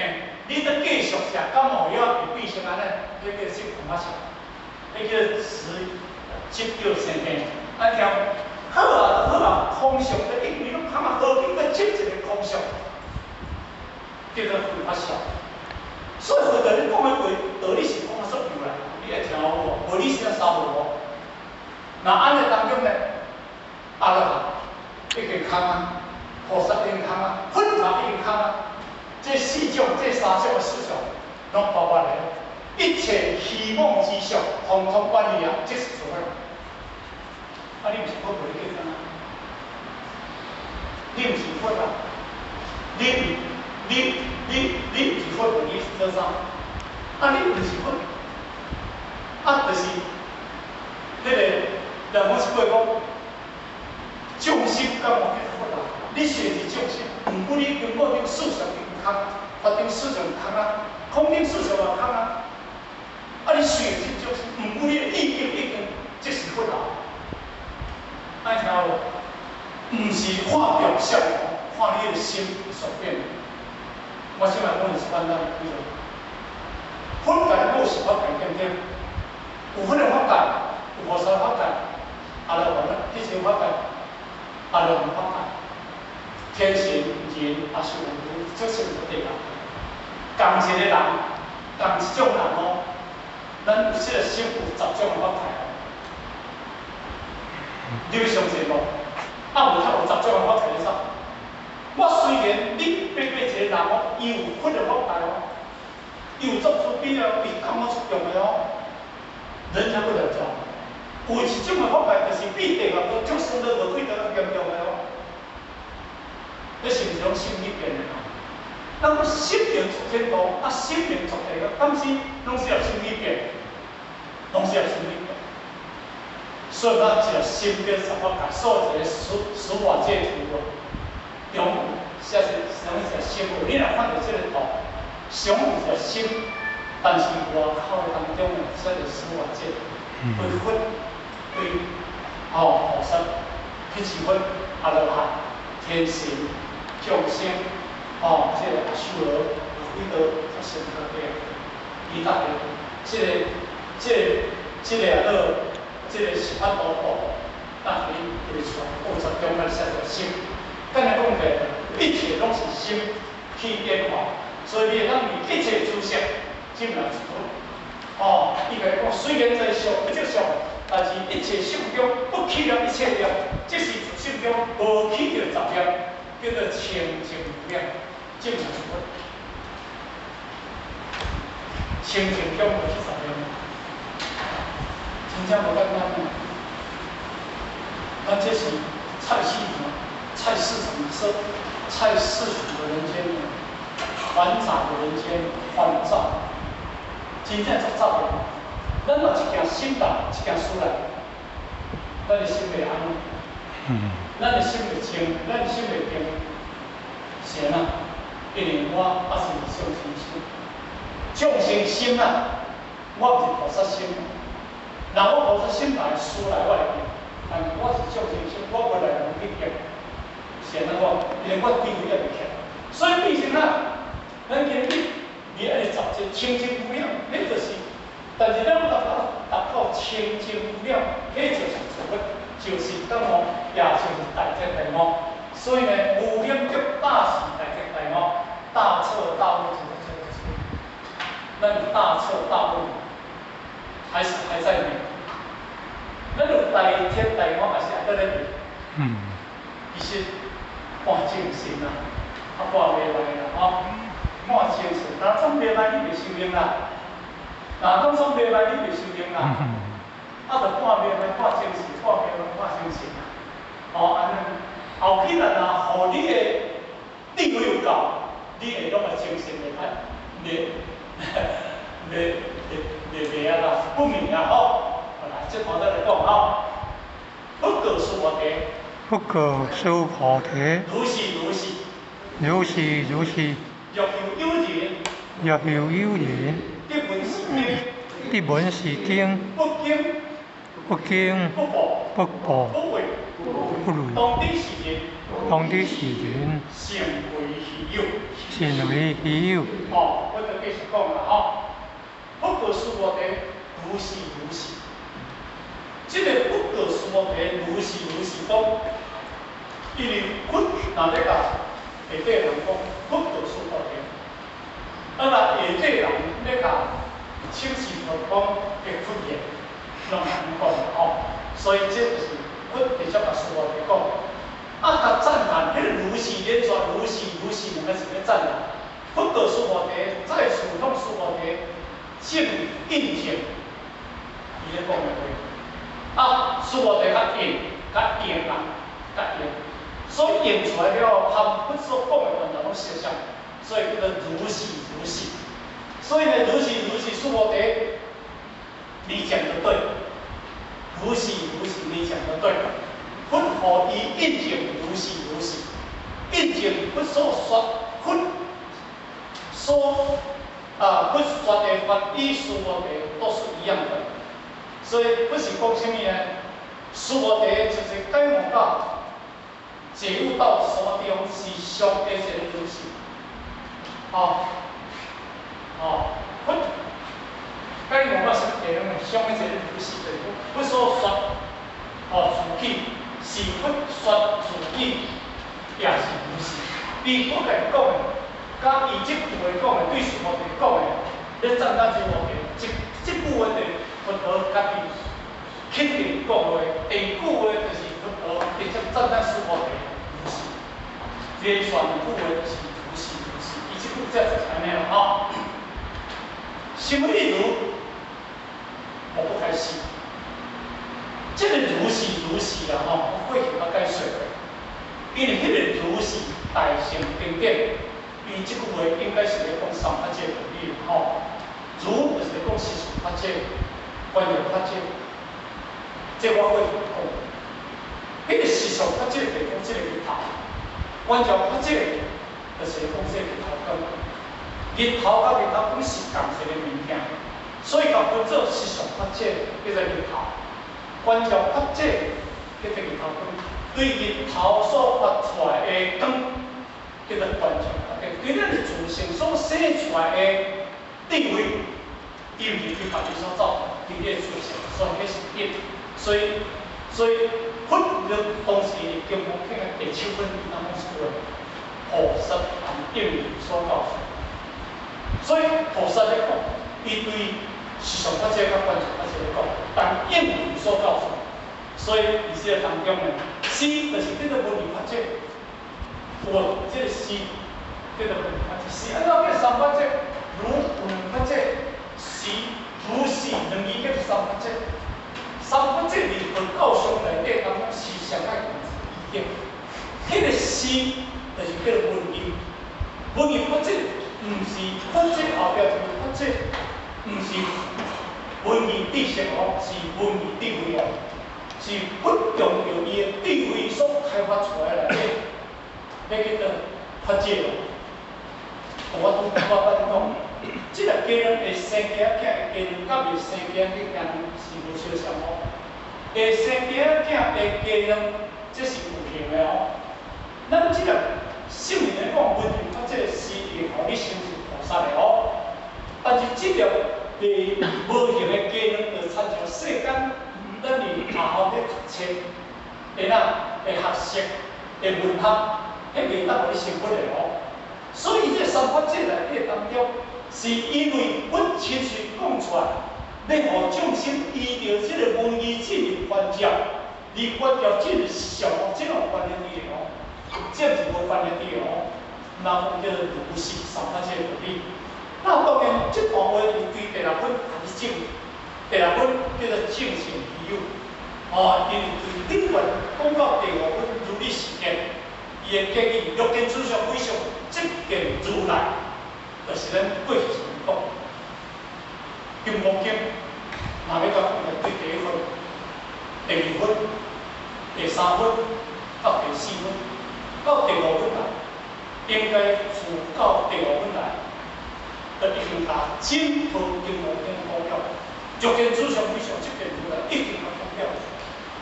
你閣繼續食感冒藥會變成按呢？彼叫執空啊相，彼叫執執著生病。按聽好啊，就好啊，空相就因為攏空啊，何必閣執一個空相？叫做非法相。所以佛佇咧講的話，道理是講啊足幼啦，你會聽有無？無你先捎無？那按呢當中呢，阿羅漢已經空啊，菩薩已經空啊，佛嘛已經空啊，這四種、這三種的思想，攏包括咧，一切虛妄之相，統統遠離啊，這是做法。啊，你毋是佛，無你叫啥？你毋是佛啊？你毋是佛，無你做啥？啊，你毋是佛，啊，就是彼個人講是過講，眾生敢有彼佛啊？你是是眾生，毋過你經過頂思想已經空，法頂思想空啊，空頂思想嘛空啊。啊，你雖然是眾生，毋過你的意境已經即是佛啊。愛聽無？毋是看表象，看你的心所變。我先來講是簡單，比如佛界有是法界對毋對？有佛的法界，有菩薩法界，阿羅漢彼個法界，阿羅漢法界，天神人阿修羅，這是個地界。仝一個人，仝一種人哦，咱有這個心有十種法界哦。你欲相信無？啊，無他有十種法界咧啥？我雖然你白白一個人哦，伊有佛的法界哦，伊有作慈悲哦，伊感覺出用的哦，人家不能講。有一種的法界，就是比地獄閣畜生都餓鬼閣較嚴重的哦。彼是毋是攏心去變的哦？咱講心靈出天堂，啊，心靈出地獄，敢是攏是由心去變，攏是由心去變。所以咱一個心變十法界，所以一個十法界圖啊，中寫是啥物一個心無？你若看著這個圖，上有一個心，但是外口的當中呢，寫著十法界，對佛、對吼菩薩、辟支佛、阿羅漢、天神、眾生，吼，這個阿修羅、餓鬼道，才成較低。伊逐個，這個啊，做這個十法度布，逐個伊會出來，有十中間寫著心。簡單講起來，一切攏是心去變化，所以你會當以一切諸相，證明是佛。哦，伊共你講，雖然在相不著相，但是一切相中不起了一切念，這是相中無起著雜念，叫做清淨無染，證明是佛。清淨中無起雜念，真正無簡單啊！咱這是菜市場，菜市場說菜市場的人間，繁雜的人間，煩躁，真正足雜的。咱若一件心大，一件事來，咱的心袂安，咱的心袂清，咱的心袂定，是按怎？因為我猶是眾生心，眾生心啊，我毋是菩薩心。若我菩薩心來，事來我會定，但是我是眾生心，我無來無去定，是按怎講？因為我智慧猶未起來，所以變成啊，咱今日你愛十這清淨無染，彼就是。但是咱達到清淨無染，彼就是做佛，就是等於也就是大徹大悟。所以呢，無染得大時大徹大悟，大徹大悟就是這個。咱有大徹大悟，還是還在迷？咱有大徹大悟，還是還閣咧迷？其實半精神啊，啊半袂䆀啦，吼，半精神，若總袂䆀，你袂修行啦。若講總袂䆀，你袂修行啦。啊，就半袂䆀，半精神，半袂䆀，半精神啦。哦，按呢，後期若予你的智慧有夠，你會攏會精神袂歹，袂袂袂袂袂啊啦，不明啊吼。來，這頭再來講吼。不過須菩提，不過須菩提，如是如是，如是如是，若有有人，若有有人，得聞是經，得聞是經，不驚，不驚，不怖，不怖，不畏，不畏，當彼是人，當彼是人，成為稀有，成為稀有。哦，我就繼續講啦，吼。不過須菩提，如是如是。這個不過須菩提，如是如是講，因為佛若咧共下底人講，不過須菩提，啊若下底人咧共請示佛講會出現，攏按呢講吼。所以這就是佛直接共須菩提講，啊，共讚歎，彼個如是連續如是如是兩個字咧讚歎。不過須菩提，再次向須菩提證印證，伊咧講的話。啊，須菩提較應，較應啦，較應，所以應出來了，和佛所講的完全攏相像，所以叫做如是如是。所以呢，如是如是，須菩提，你講的對，如是如是，你講得對。佛予伊印證如是如是，印證佛所說，佛所啊佛說的法與須菩提都是一樣的。所以佛是講啥物呢？須菩提就是解悟到覺悟到什麼地方是上的一個如是。哦，哦，佛解悟到什麼地方呢？上的一個如是，就是佛所說哦自己是佛說自己也是如是。伊佛來講的，佮伊這句話講的，對須菩提講的，咧讚歎這菩提，這這句話就是佛陀家己肯定講話。第二句話就是佛陀直接讚歎須菩提如是，連續兩句話就是如是如是，伊這句才就是按呢啦吼。什麼意思？我不開始。這個如是如是啦吼，我過去捌解說過。因為彼個如是大乘經典，伊這句話應該是咧講三法界道理吼。如就是咧講實相法界、觀照法界，這我過去講。彼個實相法界就是講這個日頭，觀照法界就是講這個日頭光。日頭佮日頭光是仝一個物件，所以共分做實相法界叫做日頭，觀照法界叫做日頭光。對日頭所發出來的光，叫做觀照法界。對咱的自性所生出來的智慧，伊毋是對別己所造的，對你的自性，所以彼是一。所以佛的當時金剛經的第七分，伊當講是菩薩含應如所教授。所以菩薩咧講，伊對實相法界佮觀照法界咧講，但應如所教授。所以佇這個當中呢，是就是叫做文義法界，有無？這個是叫做文義法界，是按怎叫三法界？如文法界，是如是兩字叫做三法界。三法界佇佛教上內底當中是上愛共意境。彼個是就是叫做文義，文義法界毋是法界後壁就是法界，毋是文義知識哦，是文義智慧哦。是佛用著伊的智慧所開發出來的，彼叫做法界咯。我拄我捌講，這個雞卵會生雞仔囝的雞卵，佮袂生雞仔囝的雞卵是無相像哦。會生雞仔囝的雞卵，這是有形的哦。咱這個聖人來講，文義法界是會予你成就菩薩的哦。但是這個袂無形的雞卵，就親像世間。咱佇學校咧讀冊，會哪會學習，會文學，彼袂當予你成佛的哦。所以這三法界內底當中，是因為佛親喙講出來，欲予眾生依著這個文義進入觀照，而觀照這個相，這個關聯佇的哦，這是無關聯佇的哦。那講叫做如是三法界道理。那當然，這段話是對第六分開始證，第六分叫做證性彼有。哦，因為對頂懸講到第五分如理實見，伊的建議欲見諸相非相，即見如來，就是咱過去所講。金剛經，若欲共講對第一分、第二分、第三分到第四分，到第五分來，應該自到第五分來，就已經共整套金剛經講了。欲見諸相非相，即見如來，已經共講了。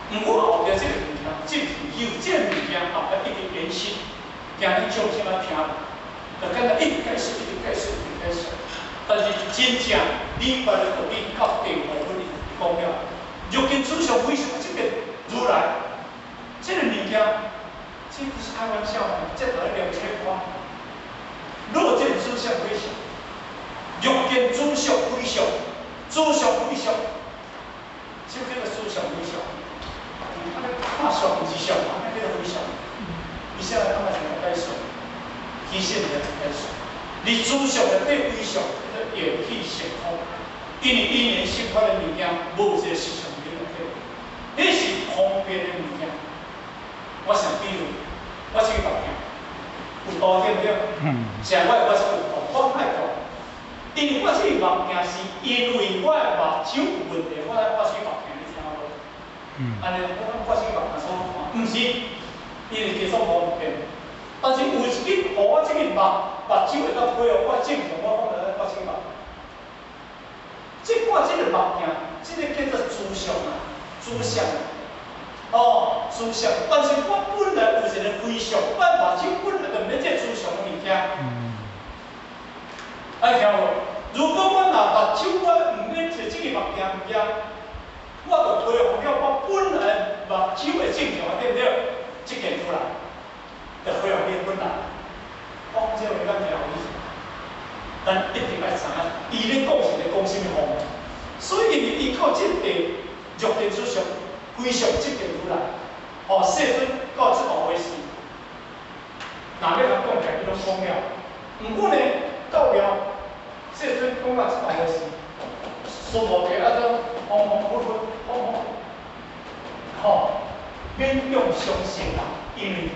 毋過後壁這個物件，這是有這個物件後壁一直延續，驚恁眾生仔聽無，就敢若一直解釋，一直解釋，一直解釋。但是真正禮拜的道理到第五分伊就講了，欲見諸相非相，即見如來，這個物件，這不是開玩笑的，這著咧念切歌。若見諸相非相，欲見諸相非相，諸相非相，這叫做諸相非相。按呢看相毋是相，按呢叫做非相。伊啥來感覺是來解說？其實毋是來解說。佇諸相內底非相，叫做緣起性空。因為因緣生法的物件，無一個實相佇內底，彼是方便的物件。我想比如，我這個目鏡有圖對毋對？像我我是有圖，我愛圖。因為我這個目鏡是因為我的目睭有問題，我才掛這個目鏡，你知影無？按呢，我看啥物目鏡所看，毋是，伊是技術無變。但是有一支，予我這個目睭會當恢復我正常，我講來掛啥物目？這掛這個目鏡，這個叫做諸相啊，諸相。哦，諸相。但是我本來有一個非相，我目睭本來就毋免這諸相的物件。愛聽無？如果我若目睭我毋免坐這個目鏡物件，我就恢復了我本來目睭的正常，對毋對？這件出來，就恢復你本來。講這個敢聽有意思？咱一定愛知影，伊咧講是咧講啥物方。所以因為伊靠這個弱電諸相、非相這件出來，哦，世尊到這段話時，若欲共講起來，伊攏講了。毋過呢，到了世尊講到這段話時，須菩提啊，怎恍恍惚惚、恍恍，吼，勉強相信啦，因為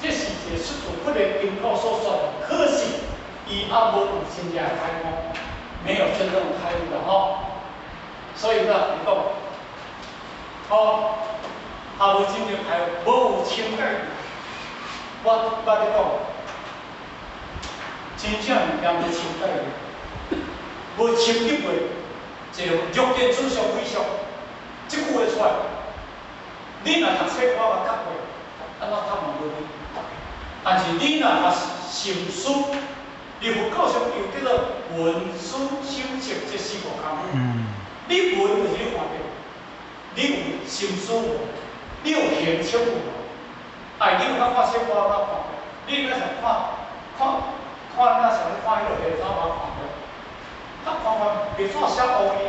這是一個出自佛的金口所說的，可是伊猶無有真正開悟，沒有真正開悟的吼。所以呢，伊講，吼，猶無真正開悟，無有清解。我咧講，真正物件無清解的，無深入過，一個弱電諸相非相，這句話出來，你若讀冊我捌讀過，按怎讀嘛無用。但是你若讀心思，佇佛教上有叫做聞思修證這四個工夫。你聞就是你看著，你有心思無？你有行相無？哎，你有捌看冊我捌看過，你若想看看看，若想咧看彼落白紙，捌看過。啊，看看白紙寫烏去，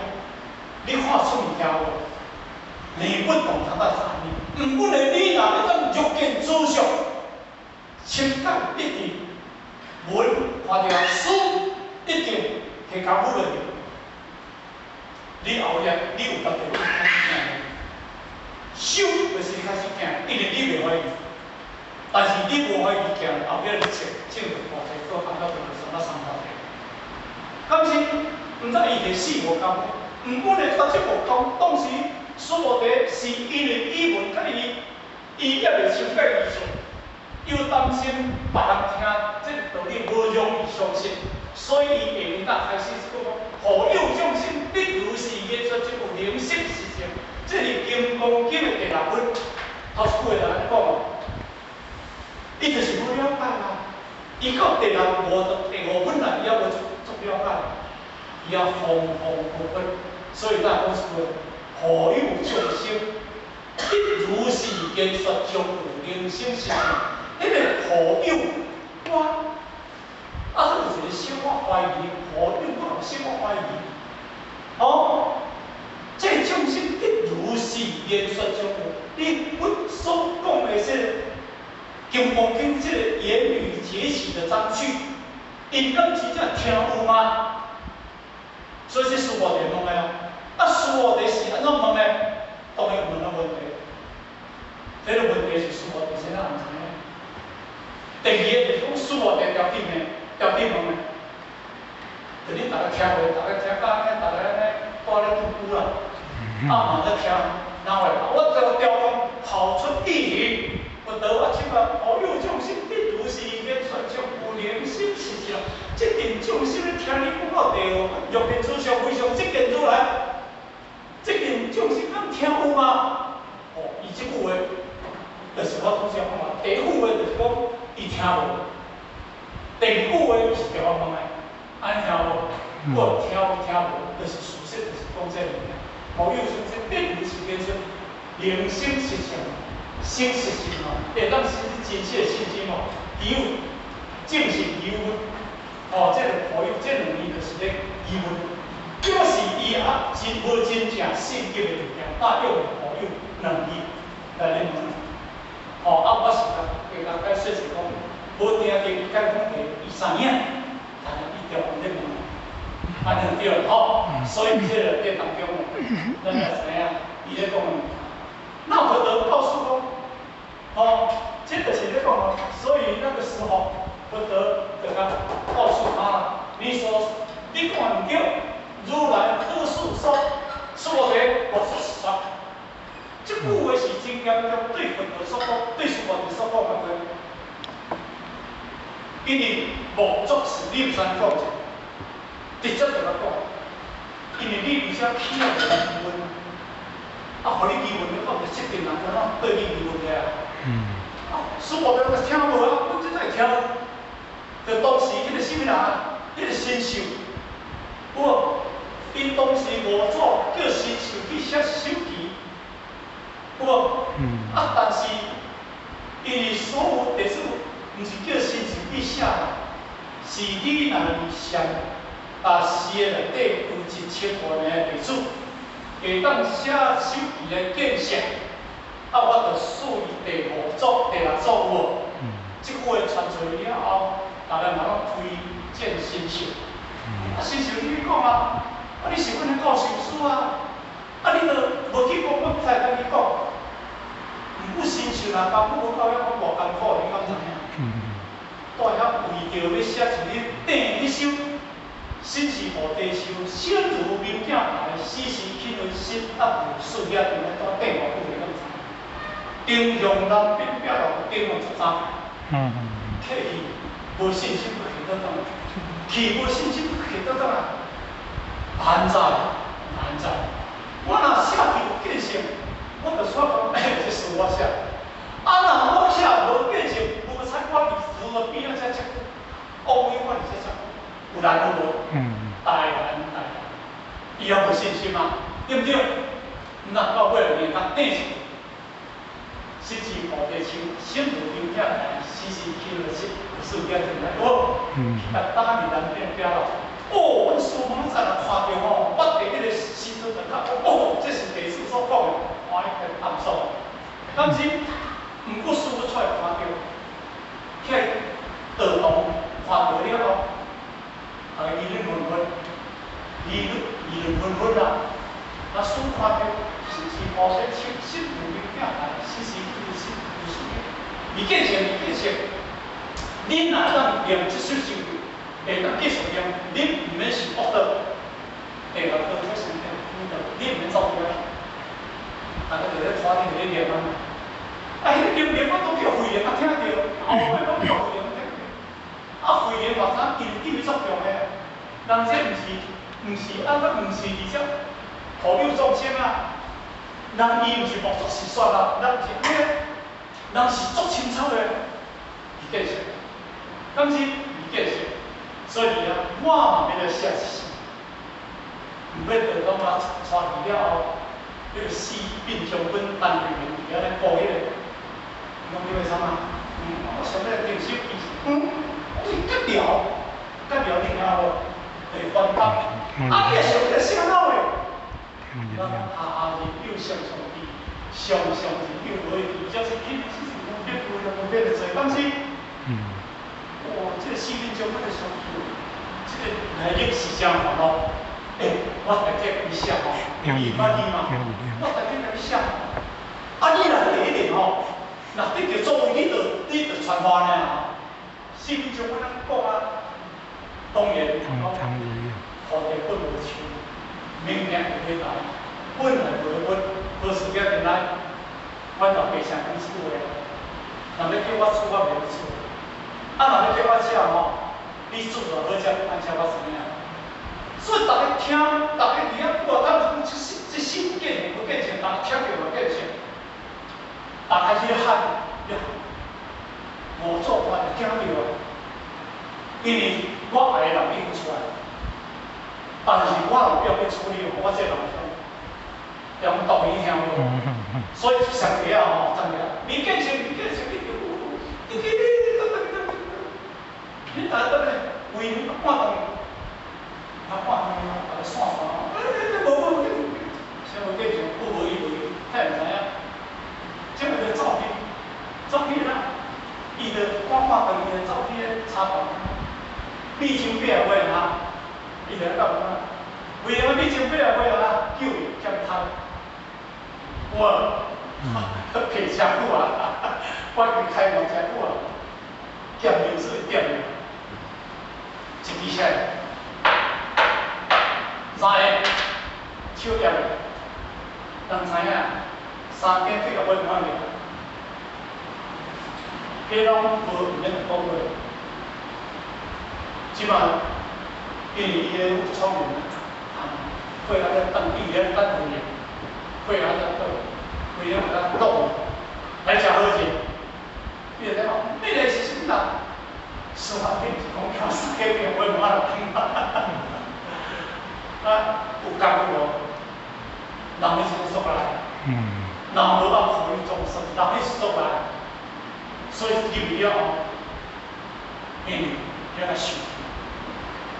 你看出物件無？你不懂它的含義。毋過呢，你若會當弱見諸相，深解一定聞看著思一定下功夫落去。你後日你有家己開始行，修就是你開始行，因為你袂懷疑，但是你無懷疑行，後壁你證證著大濟個按到就是什麼三大濟。敢是毋知伊第四無功夫，毋過呢，到這無功，當時須菩提是因為語文佮伊，伊猶未深解意思，又擔心別人聽這個道理無容易相信，所以伊下面才開始講護佑眾生，必如是言說，這有靈性實相，這是金剛經的第六品。頭一句話就按呢講，伊就是無了解啦。伊到第六五第五品來，伊猶無足足了解，伊猶恍恍惚惚，所以才講一句護佑眾生，必如是言說，將有靈性實相。彼個護佑我，啊，有一個小可懷疑，護佑我有小可懷疑，哦，這眾生必如是言說將有，你佛所講的這個金剛經這個言語結起的章句，𪜶敢真正聽有嗎？所以這須菩提問的啊，啊須菩提是按怎問的？當然問個問題，這個問題是須菩提先生毋知影。第二個就是講須菩提條件的條件問的，就恁逐家聽過，逐家聽到按呢，逐家按呢蹛咧拄久啦，啊嘛咧聽，哪會？我就調動跑出議題，佛陀我這擺護佑眾生，必如是言說將有靈性實相。這陣眾生咧聽你講到第五，弱電諸相非相，這件出來，這陣眾生敢聽有嗎？哦，伊這句話，就是我拄才講啊。第一句話就是講伊聽無，第二句話是調問的，按呢聽無？我聽有聽無，就是事實，就是講這個物件。護佑眾生，必如是言說，靈性實相，生實相哦，會當生真實的信心哦，伊有證實疑問。哦，這個護佑，這兩字就是咧疑問，表示伊也真無真正信入的物件，大用護佑兩字來咧問。哦，啊，我是共會共解說是講，無定定伊解講第伊知影，但是伊調咧問，按呢就對了吼。所以這個在當中，咱也知影伊咧講的物件。那佛陀告訴講，哦，這就是咧講哦，所以那個時候，佛陀就共告訴他，你說你講毋對，如來何處說？須菩提，我說實。這句話真嚴重，對佛陀所講，對師父所講的話，因為無作事，你毋使講者，直接就來講，因為你而且起了個疑問，啊，予你疑問，你講就設定人怎對你疑問的啊？啊，師父就聽無啊，阮這才會聽。就當時彼個啥物人啊？彼個神秀，有無？𪜶當時五祖叫神秀去寫手記，有無？啊，但是因為所有弟子毋是叫神秀去寫啦，是你若是上啊寺的內底有1000外名弟子，會當寫手記來見證，啊，我就授伊第五祖、第六祖有無？這句話傳出去了後，逐个嘛攏推薦神秀。啊，神秀你去講啊，啊，你是阮的教授師啊，啊，你都無去講，我才會當去講。毋過神秀若功夫無夠遐，講偌艱苦，你敢知影？蹛遐為著欲寫一日頂彼首，身是菩提樹，身如明鏡台，時時起問心，啊，無事遐陣咧蹛頂偌久，你敢知？頂向南邊壁樓頂向13。客氣無信心，欲去倒轉來？去無信心，欲去倒轉來？難在難在，我若寫去有見性，我就煞講，欸，這書我寫。啊，若我寫無見性，無採我佇厝邊仔遮遮，王位我佇遮遮，有難有無？大難大難，伊也無信心啊，對毋對？那到尾連較頂一句，身是菩提樹，身如明鏡台，時時起問心，有事業進來，無？啊，打佇南邊壁樓。哦，阮師母早就看著吼，捌佇彼個時陣就講，哦，這是弟子所講的，歡喜暗爽。但是，毋過師母出來看著，起道堂看著了後，逐个議論紛紛，議論議論紛紛啦。啊，師看著，身是菩提樹，身如明鏡台，時時起問心，有事業。未見性，未見性。恁若當念這首詩，會當繼續念，恁毋免受惡道，第六道出生天，你毋免走掉去。逐个就咧拖恁咧念啊。啊，彼个念念我都叫慧能啊聽著，後尾攏叫慧能聽著。啊，慧能嘛知影伊地位足強的，人這毋是啊，咱毋是佇遮普度眾生啊，人伊毋是無作是說啊，人是按呢，人是足清楚的，伊見性，敢是伊見性，所以啊，我嘛欲來寫一首，毋欲就感覺帶去了後，彼個四變將軍陳慧明佇遐咧顧彼個，伊講你欲創啊？我想欲定手記，我是吉寮，吉寮你聽無？就是關東，啊，你會想欲寫哪的？咱下下日有常常記，常常日有無記，這是起這是無變無無變的做，敢是？哇，這個四面將軍的上去，這個來歷是真煩惱。欸，我直接伊寫吼，伊捌伊嘛，我直接共伊寫。啊，你若第一年吼，若得著作為，你就傳話爾。四面將軍咱講啊，當然講土地本無樹，明鏡會來，本來無本，何時才進來？阮老爸啥講厝的，若欲叫我煮，我袂曉煮。啊，若欲叫我食吼，你煮偌好食，按食我知影。所以逐个聽，逐个佇遐掛，他們這這首有見性無見性，逐个聽著無見性，逐開始咧喊，咧喊，五祖我就聽著啊，因為我愛的人已經出來，但是我若不要去處理，我這人用道理聽無，所以上帝啊吼，上帝，未見性，未見性，你就你你你你大家等咧，為半頓，啊半頓啊，逐个散散，欸，無無無，啥無見性，有無伊無伊，他會毋知影。這個就走去，走去啦，伊就趕半頓，伊就走去彼茶房，米酒八月啊，伊就咧講啊，為啥米酒八月啊，救伊欠貪，哇，騙真久啊，我已經開門真久啊，欠面子點的，一支聲，三個手掂，人知影，三三更對後尾唔通入，彼攏無毋免講過。這擺因為伊个有聰明，啊，血壓咧降低咧等血壓，血壓咧倒，血壓咧倒，來食好者。你就講，你來是啥物人？司法院是講叫三個病，我無法度聽。啊，有功夫無？人彼時陣出來，人無法苦於眾生，人彼時出來，所以入去了後，因為遐個受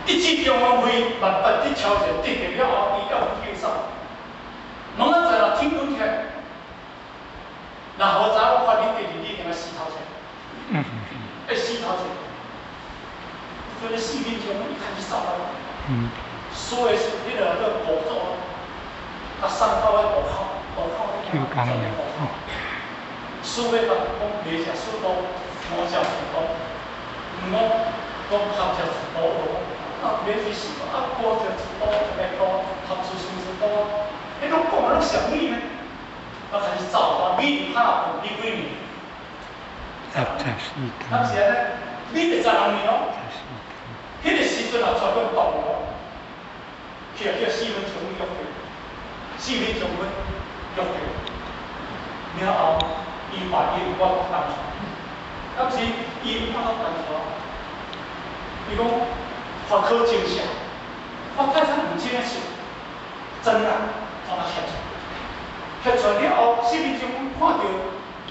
氣，一至中央會萬八得超前，得著了後，伊要去受。攏仔知啦，天光起來，若好早我發你第二，你一定愛死頭前，愛死頭前。所以4分鐘伊開始走啊。所以是彼个叫五祖，甲送到咧路口，路口就工業。師欲講袂食素多，無食素多，毋講講合食素多無，啊免去死啊，無食素多，食多，合吃素多，彼攏講啊攏啥物呢？啊開始走啊，你拍你幾年？十四當時安呢？你16年哦。彼个時陣也全部動了，去啊去4分鐘約會，4分鐘約會，了後伊把伊我當出，當時伊我當出，伊講法可真相，法太山毋真是真啊，怎啊現出？現出了後，四分鐘看著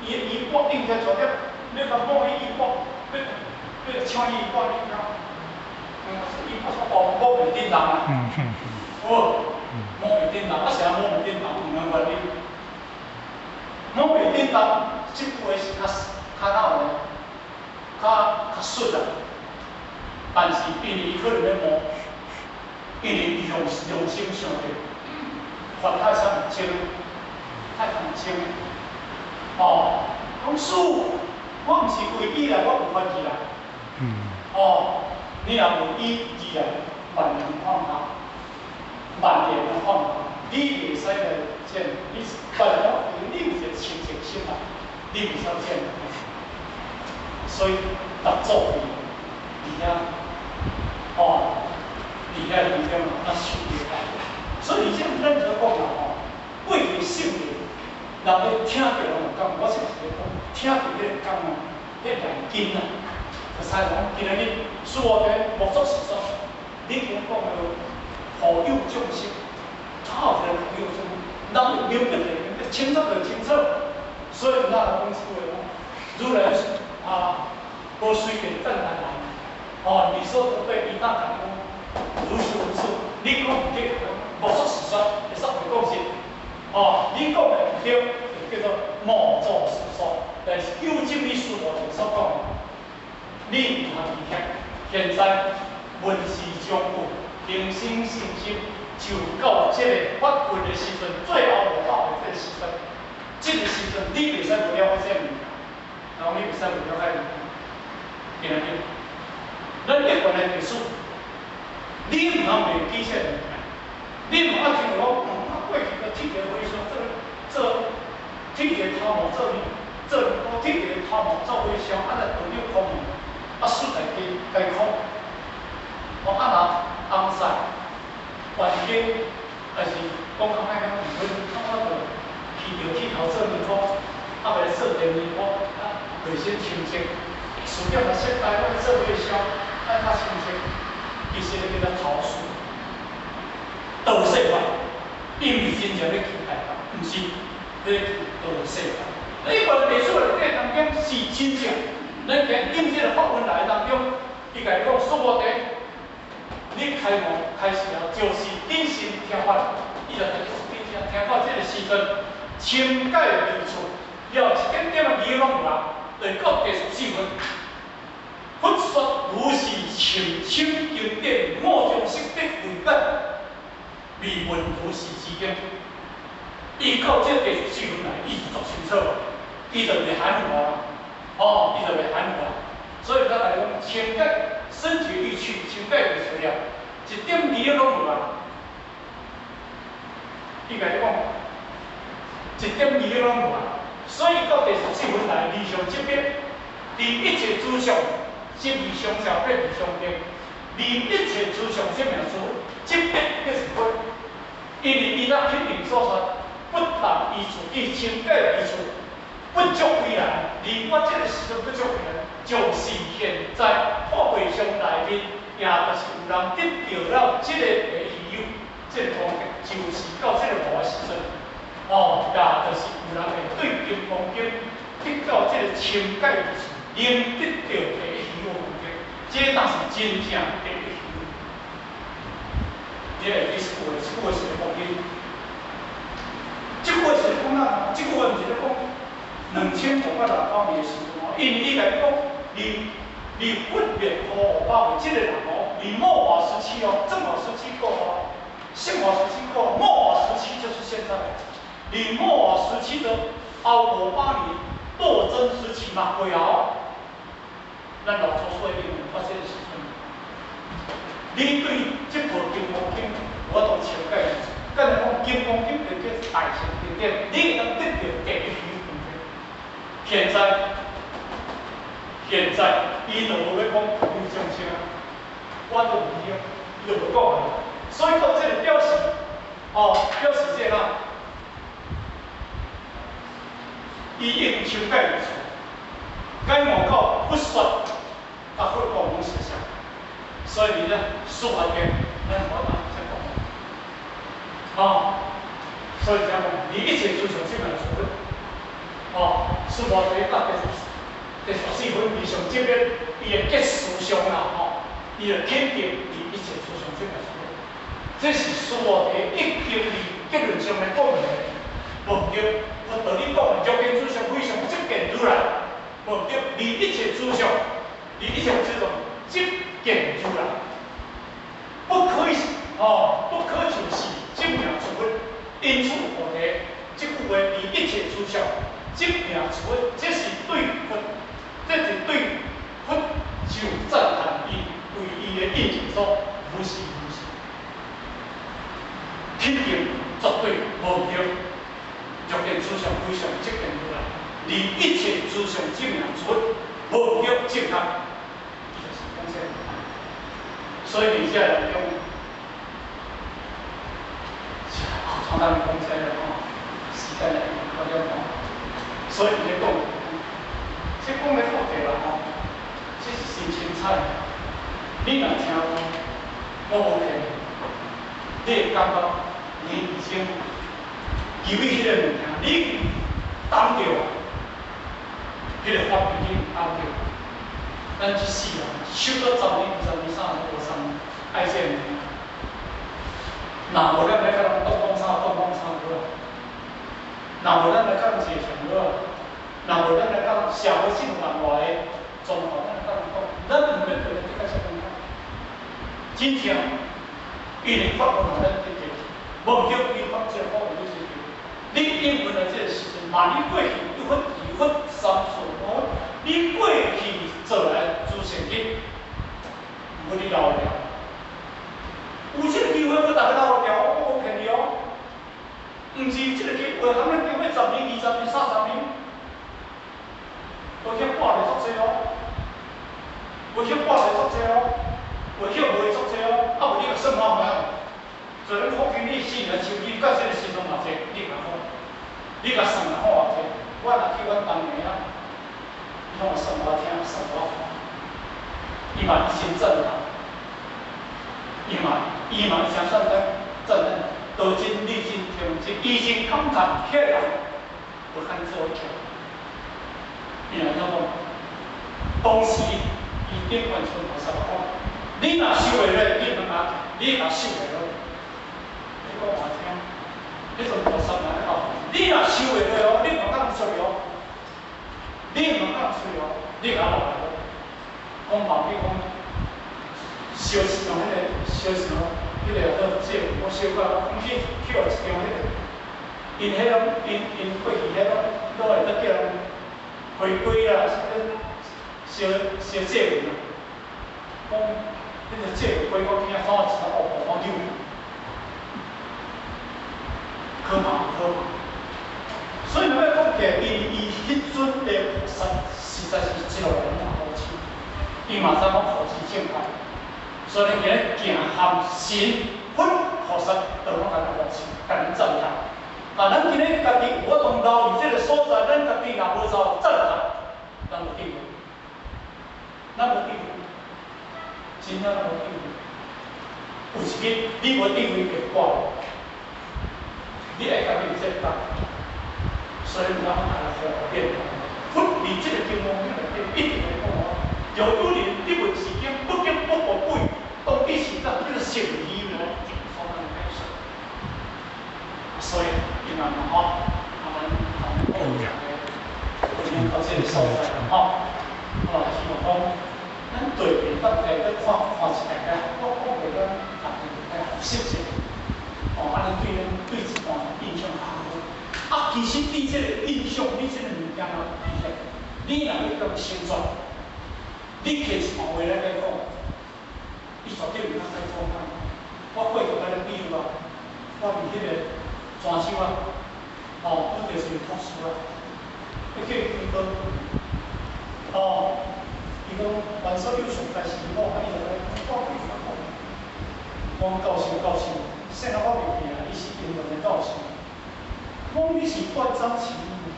伊的衣缽頂現出了，你甲摸伊衣缽，欲搶伊衣缽，你知影？伊不說哦，摸袂振動啊，有無？摸袂振動，啊啥摸袂振動？毋通原理。摸袂振動，這句話是較較哪有呢？較較實啊。但是因為伊可能咧摸，因為伊用用心想著，法太山有清，太山有清。哦，講師父，我毋是為伊來，我有法而來。哦。你若無以而來，萬念放下，萬念放下，你袂使來見，你煩惱，你有一個清淨心啊，你袂使見。所以六祖會佇遐，哦，佇遐當中啊，受著。所以這咱就講啦吼，過去聖人，人咧聽著攏有感，我是是咧講，聽著彼個感哦，彼個念經啊。就使講，今仔日師父咧莫作是說，你今日講的護佑眾生，靠一個護佑眾生，人明白就明白，清楚就清楚。所以咱講出話講，如來啊，無隨便讚歎人。哦，你說的對，一大感講，如是如是，你講毋對，莫作是說，會使會講是，哦，你講的毋對，就叫做莫作是說，但是糾正你師父所講的。你毋通去聽，現在聞思將有，平生信心，就到這個發奮的時陣，最後落後的這個時陣，這個時陣你袂使無了解這物件，然後你袂使無了解物件。今仔日，咱一般的歷史，你毋通袂記這個物件，你毋通聽講，啊過去個鐵個和尚做做鐵個頭毛做做，鐵個頭毛做和尚，啊來道了空門。啊，輸在加加苦，哦，啊若翁婿冤家，還是講較歹聽，離婚，啊我就去著剃頭做面箍，啊袂做電面箍，啊內身清淨，事業若失敗，我做和尚，愛較清淨，其實咧叫做逃俗，倒世法，伊毋是真正咧求大道，毋是咧求倒世法。一般歷史內底當中是真正。咱今用這個法文來當中，伊共你講說無的，你開悟開始啊，就是謹慎聽法，伊就謹慎聽法這個時陣，深解未出，了一點點的疑攏無啊，就到第十四分。佛說如是深深經典，五種色得慧解，未聞如是之經。伊到這第十四分來，伊就足清楚，伊就袂含糊啊。哦，伊就袂含糊啊。所以咱來講，清解身體欲去，清解未出了，一點疑攏無啊。伊共你講，一點字攏無。所以到第14分來，離相執別，離一切諸相，執二相照，別二相定，離一切諸相執名諸執別就是佛。因為伊那肯定所說，不但伊自己清潔而處，不足為難。離我這個時陣不足為難，就是現在破會相內面，也就是有人得著了這個的稀有，這個功德，就是到這個無的時陣，哦，也就是有人會對金剛經得到這個清潔之處，能得著第一稀有功德，這才是真正第一稀有。你會記這句話，這句話是咧講恁，這句話是咧講哪？這句話毋是咧講2569年的時陣哦，因為伊共你講，離佛滅後500歲，這個人哦，離末法時期哦，正法時期過哦，聖法時期過，末法時期就是現在。離末法時期的後500年鬥爭時期嘛過後，咱老祖說一定到這個時陣，你對這部金剛經有法度清解，敢若講金剛經就叫大乘經典，你會當得著第一稀有功德。現在，現在，伊就無欲講普度眾生，我都毋知，伊就無講啊。所以講這個表示，哦，表示這個，伊已經修改而出，解悟到佛說，佮佛講攏是相。所以呢，說法經，咱無法度講。哦，所以講，離一切諸相執名諸佛，哦，說法經到第14分離相執別，伊的結思想啦，吼，伊就肯定離一切諸相執名諸佛。這是說法經已經佇結論上來講的，無對。佛道理講的，若見諸相非相，即見如來，無對。離一切諸相，離一切諸相，即見如來，不可以哦，不可求是證名諸佛，因此菩提這句話，離一切諸相，證名諸佛，這是對佛，這是對佛受讚歎，伊為伊的印證說，如是如是，肯定絕對無對。若見諸相非相，即見如來，離一切諸相證名諸佛，無對正確，伊就是講這個。所以佇這當中，從咱講這個吼，時間來較了講，所以伊咧講，這講咧講對啦吼，這是真精彩。你若聽我無騙你，你會感覺你已經入去彼個物件，你已經擔著彼個法已經擔著。咱這世人修到十年、20年、30年、50年，愛這個物件。若無咱來共人擋擋啥，擋擋啥好啊？若無咱來共人坐上好啊？若無咱來共社會性萬外的狀況，咱來共人講，咱毋免對人這個啥物真正，因為法無讓咱得著，無對，伊法這個法無你得著。你因為來這個時陣，萬你過去一佛、二佛、三四五，你過去做來諸善業，無你留了。有這個機會，我逐家留掉，我無騙你哦。毋是這個機會，通咱經過十年、20年、30年，有曉半個足濟哦，有曉半個足濟哦，有曉袂足濟哦，啊無你共算看覓？做咱福建，你四年手機到這個時陣偌濟，你共講，你共算看偌濟？我若去阮當年啊，伊攏會算我聽，算我看，伊嘛一心讚歎，伊嘛誠讚歎，讚歎，道真理真聽真，伊真感嘆起來，無堪做起。伊若怎講？當時伊頂懸尊菩薩講：你若受袂落，你毋通你若受袂落，你講我聽。彼陣菩薩嘛咧講：你若受袂落哦，你毋通出去哦，你毋通出去哦，你共我留來。講嘛，你講燒一張彼個，燒一張彼個好借，我燒到講去去予一張彼個，𪜶彼種𪜶過去彼種攏會當叫人回歸啦，啥物燒燒祭文啊，講彼個祭文回歸去啊，走一個烏烏扭，可怕可怕。地因伊彼阵的菩萨实在是一路来拢好手，伊嘛知影护持正确，所以今日行含神佛菩萨都拢共咱护持，共咱赞叹。啊，咱今日家己有法度留伫这个所在，咱家己若无走赞叹，咱无智慧，咱无智慧，真正咱无智慧。有一日你无智慧会挂，你爱家己有责任。所以咱爱方便，佛伫这个经文内底一定会讲哦，若有人得闻是经，不惊不怖畏，当彼时阵叫做成如来所能解说。所以，今仔嘛吼，啊，咱咱好讲的，今到这个所在吼，我希望讲，咱对面当地去看看一大家，我讲过咱大家来学习一下，哦，按呢对咱对一段印象较好。啊，其实你这个印象，你这个物件啊，其实你若欲共宣传，你摕一段话来来讲，伊绝对会较使讲啊。我过去甲你比如啊，我伫彼个泉州啊，哦，拄著一个博士啊，欲叫伊开刀，哦，伊讲凡所有相，皆是虚妄，啊，伊就来讲，我继续讲，我讲教授教授，细汉我袂记啊，伊是英文的教授。讲你是断章取义，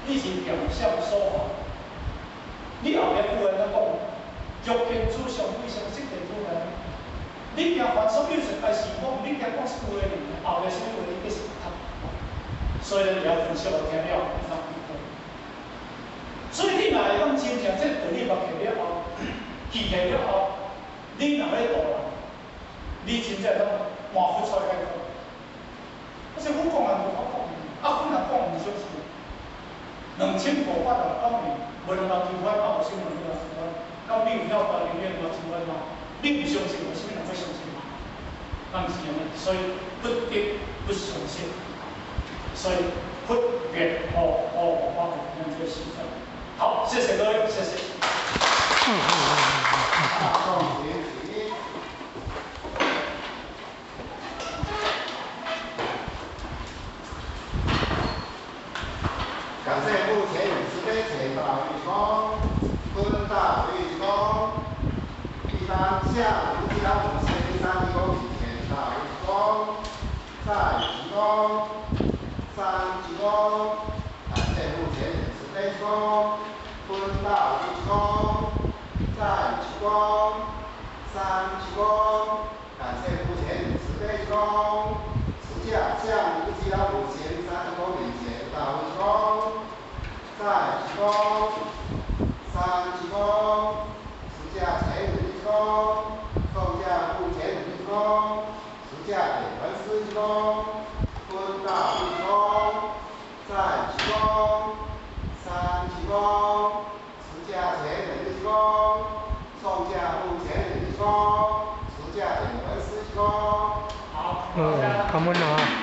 你是强项说法，你后壁句按怎讲？若见诸相非相，即见如来。你惊凡所有相，皆是妄，你惊讲什么话呢？后壁什么话你计是毋通。所以咱会晓分析，听了会当比较。所以你若会当真正这个道理目起了后，记起了后，你若欲度人，你真正当换佛出来解讲。而且我讲也无法讲，啊，阮若讲毋相信。2569年，无人来求法，啊，无啥物人来求法。敢你有晓大灵验来求法吗？你毋相信，无啥物人欲相信吗？敢毋是按呢？所以不得不相信。所以佛灭后后无法用这个时阵。好，谢谢各位，谢谢。感谢目前慈悲前大御公，坤大御公，第三下无家无先三公前大御公，再公，三公，感谢目前慈悲公，坤大御公，再公，三公，感谢目前慈悲公，慈驾下无家无先三公前大御公。再公，三公，十驾前人公，宋驾不前人公，十驾点文师公，坤大公，再公，三公，十驾前人公，宋驾不前人公，十驾点文师公。好，感恩啊。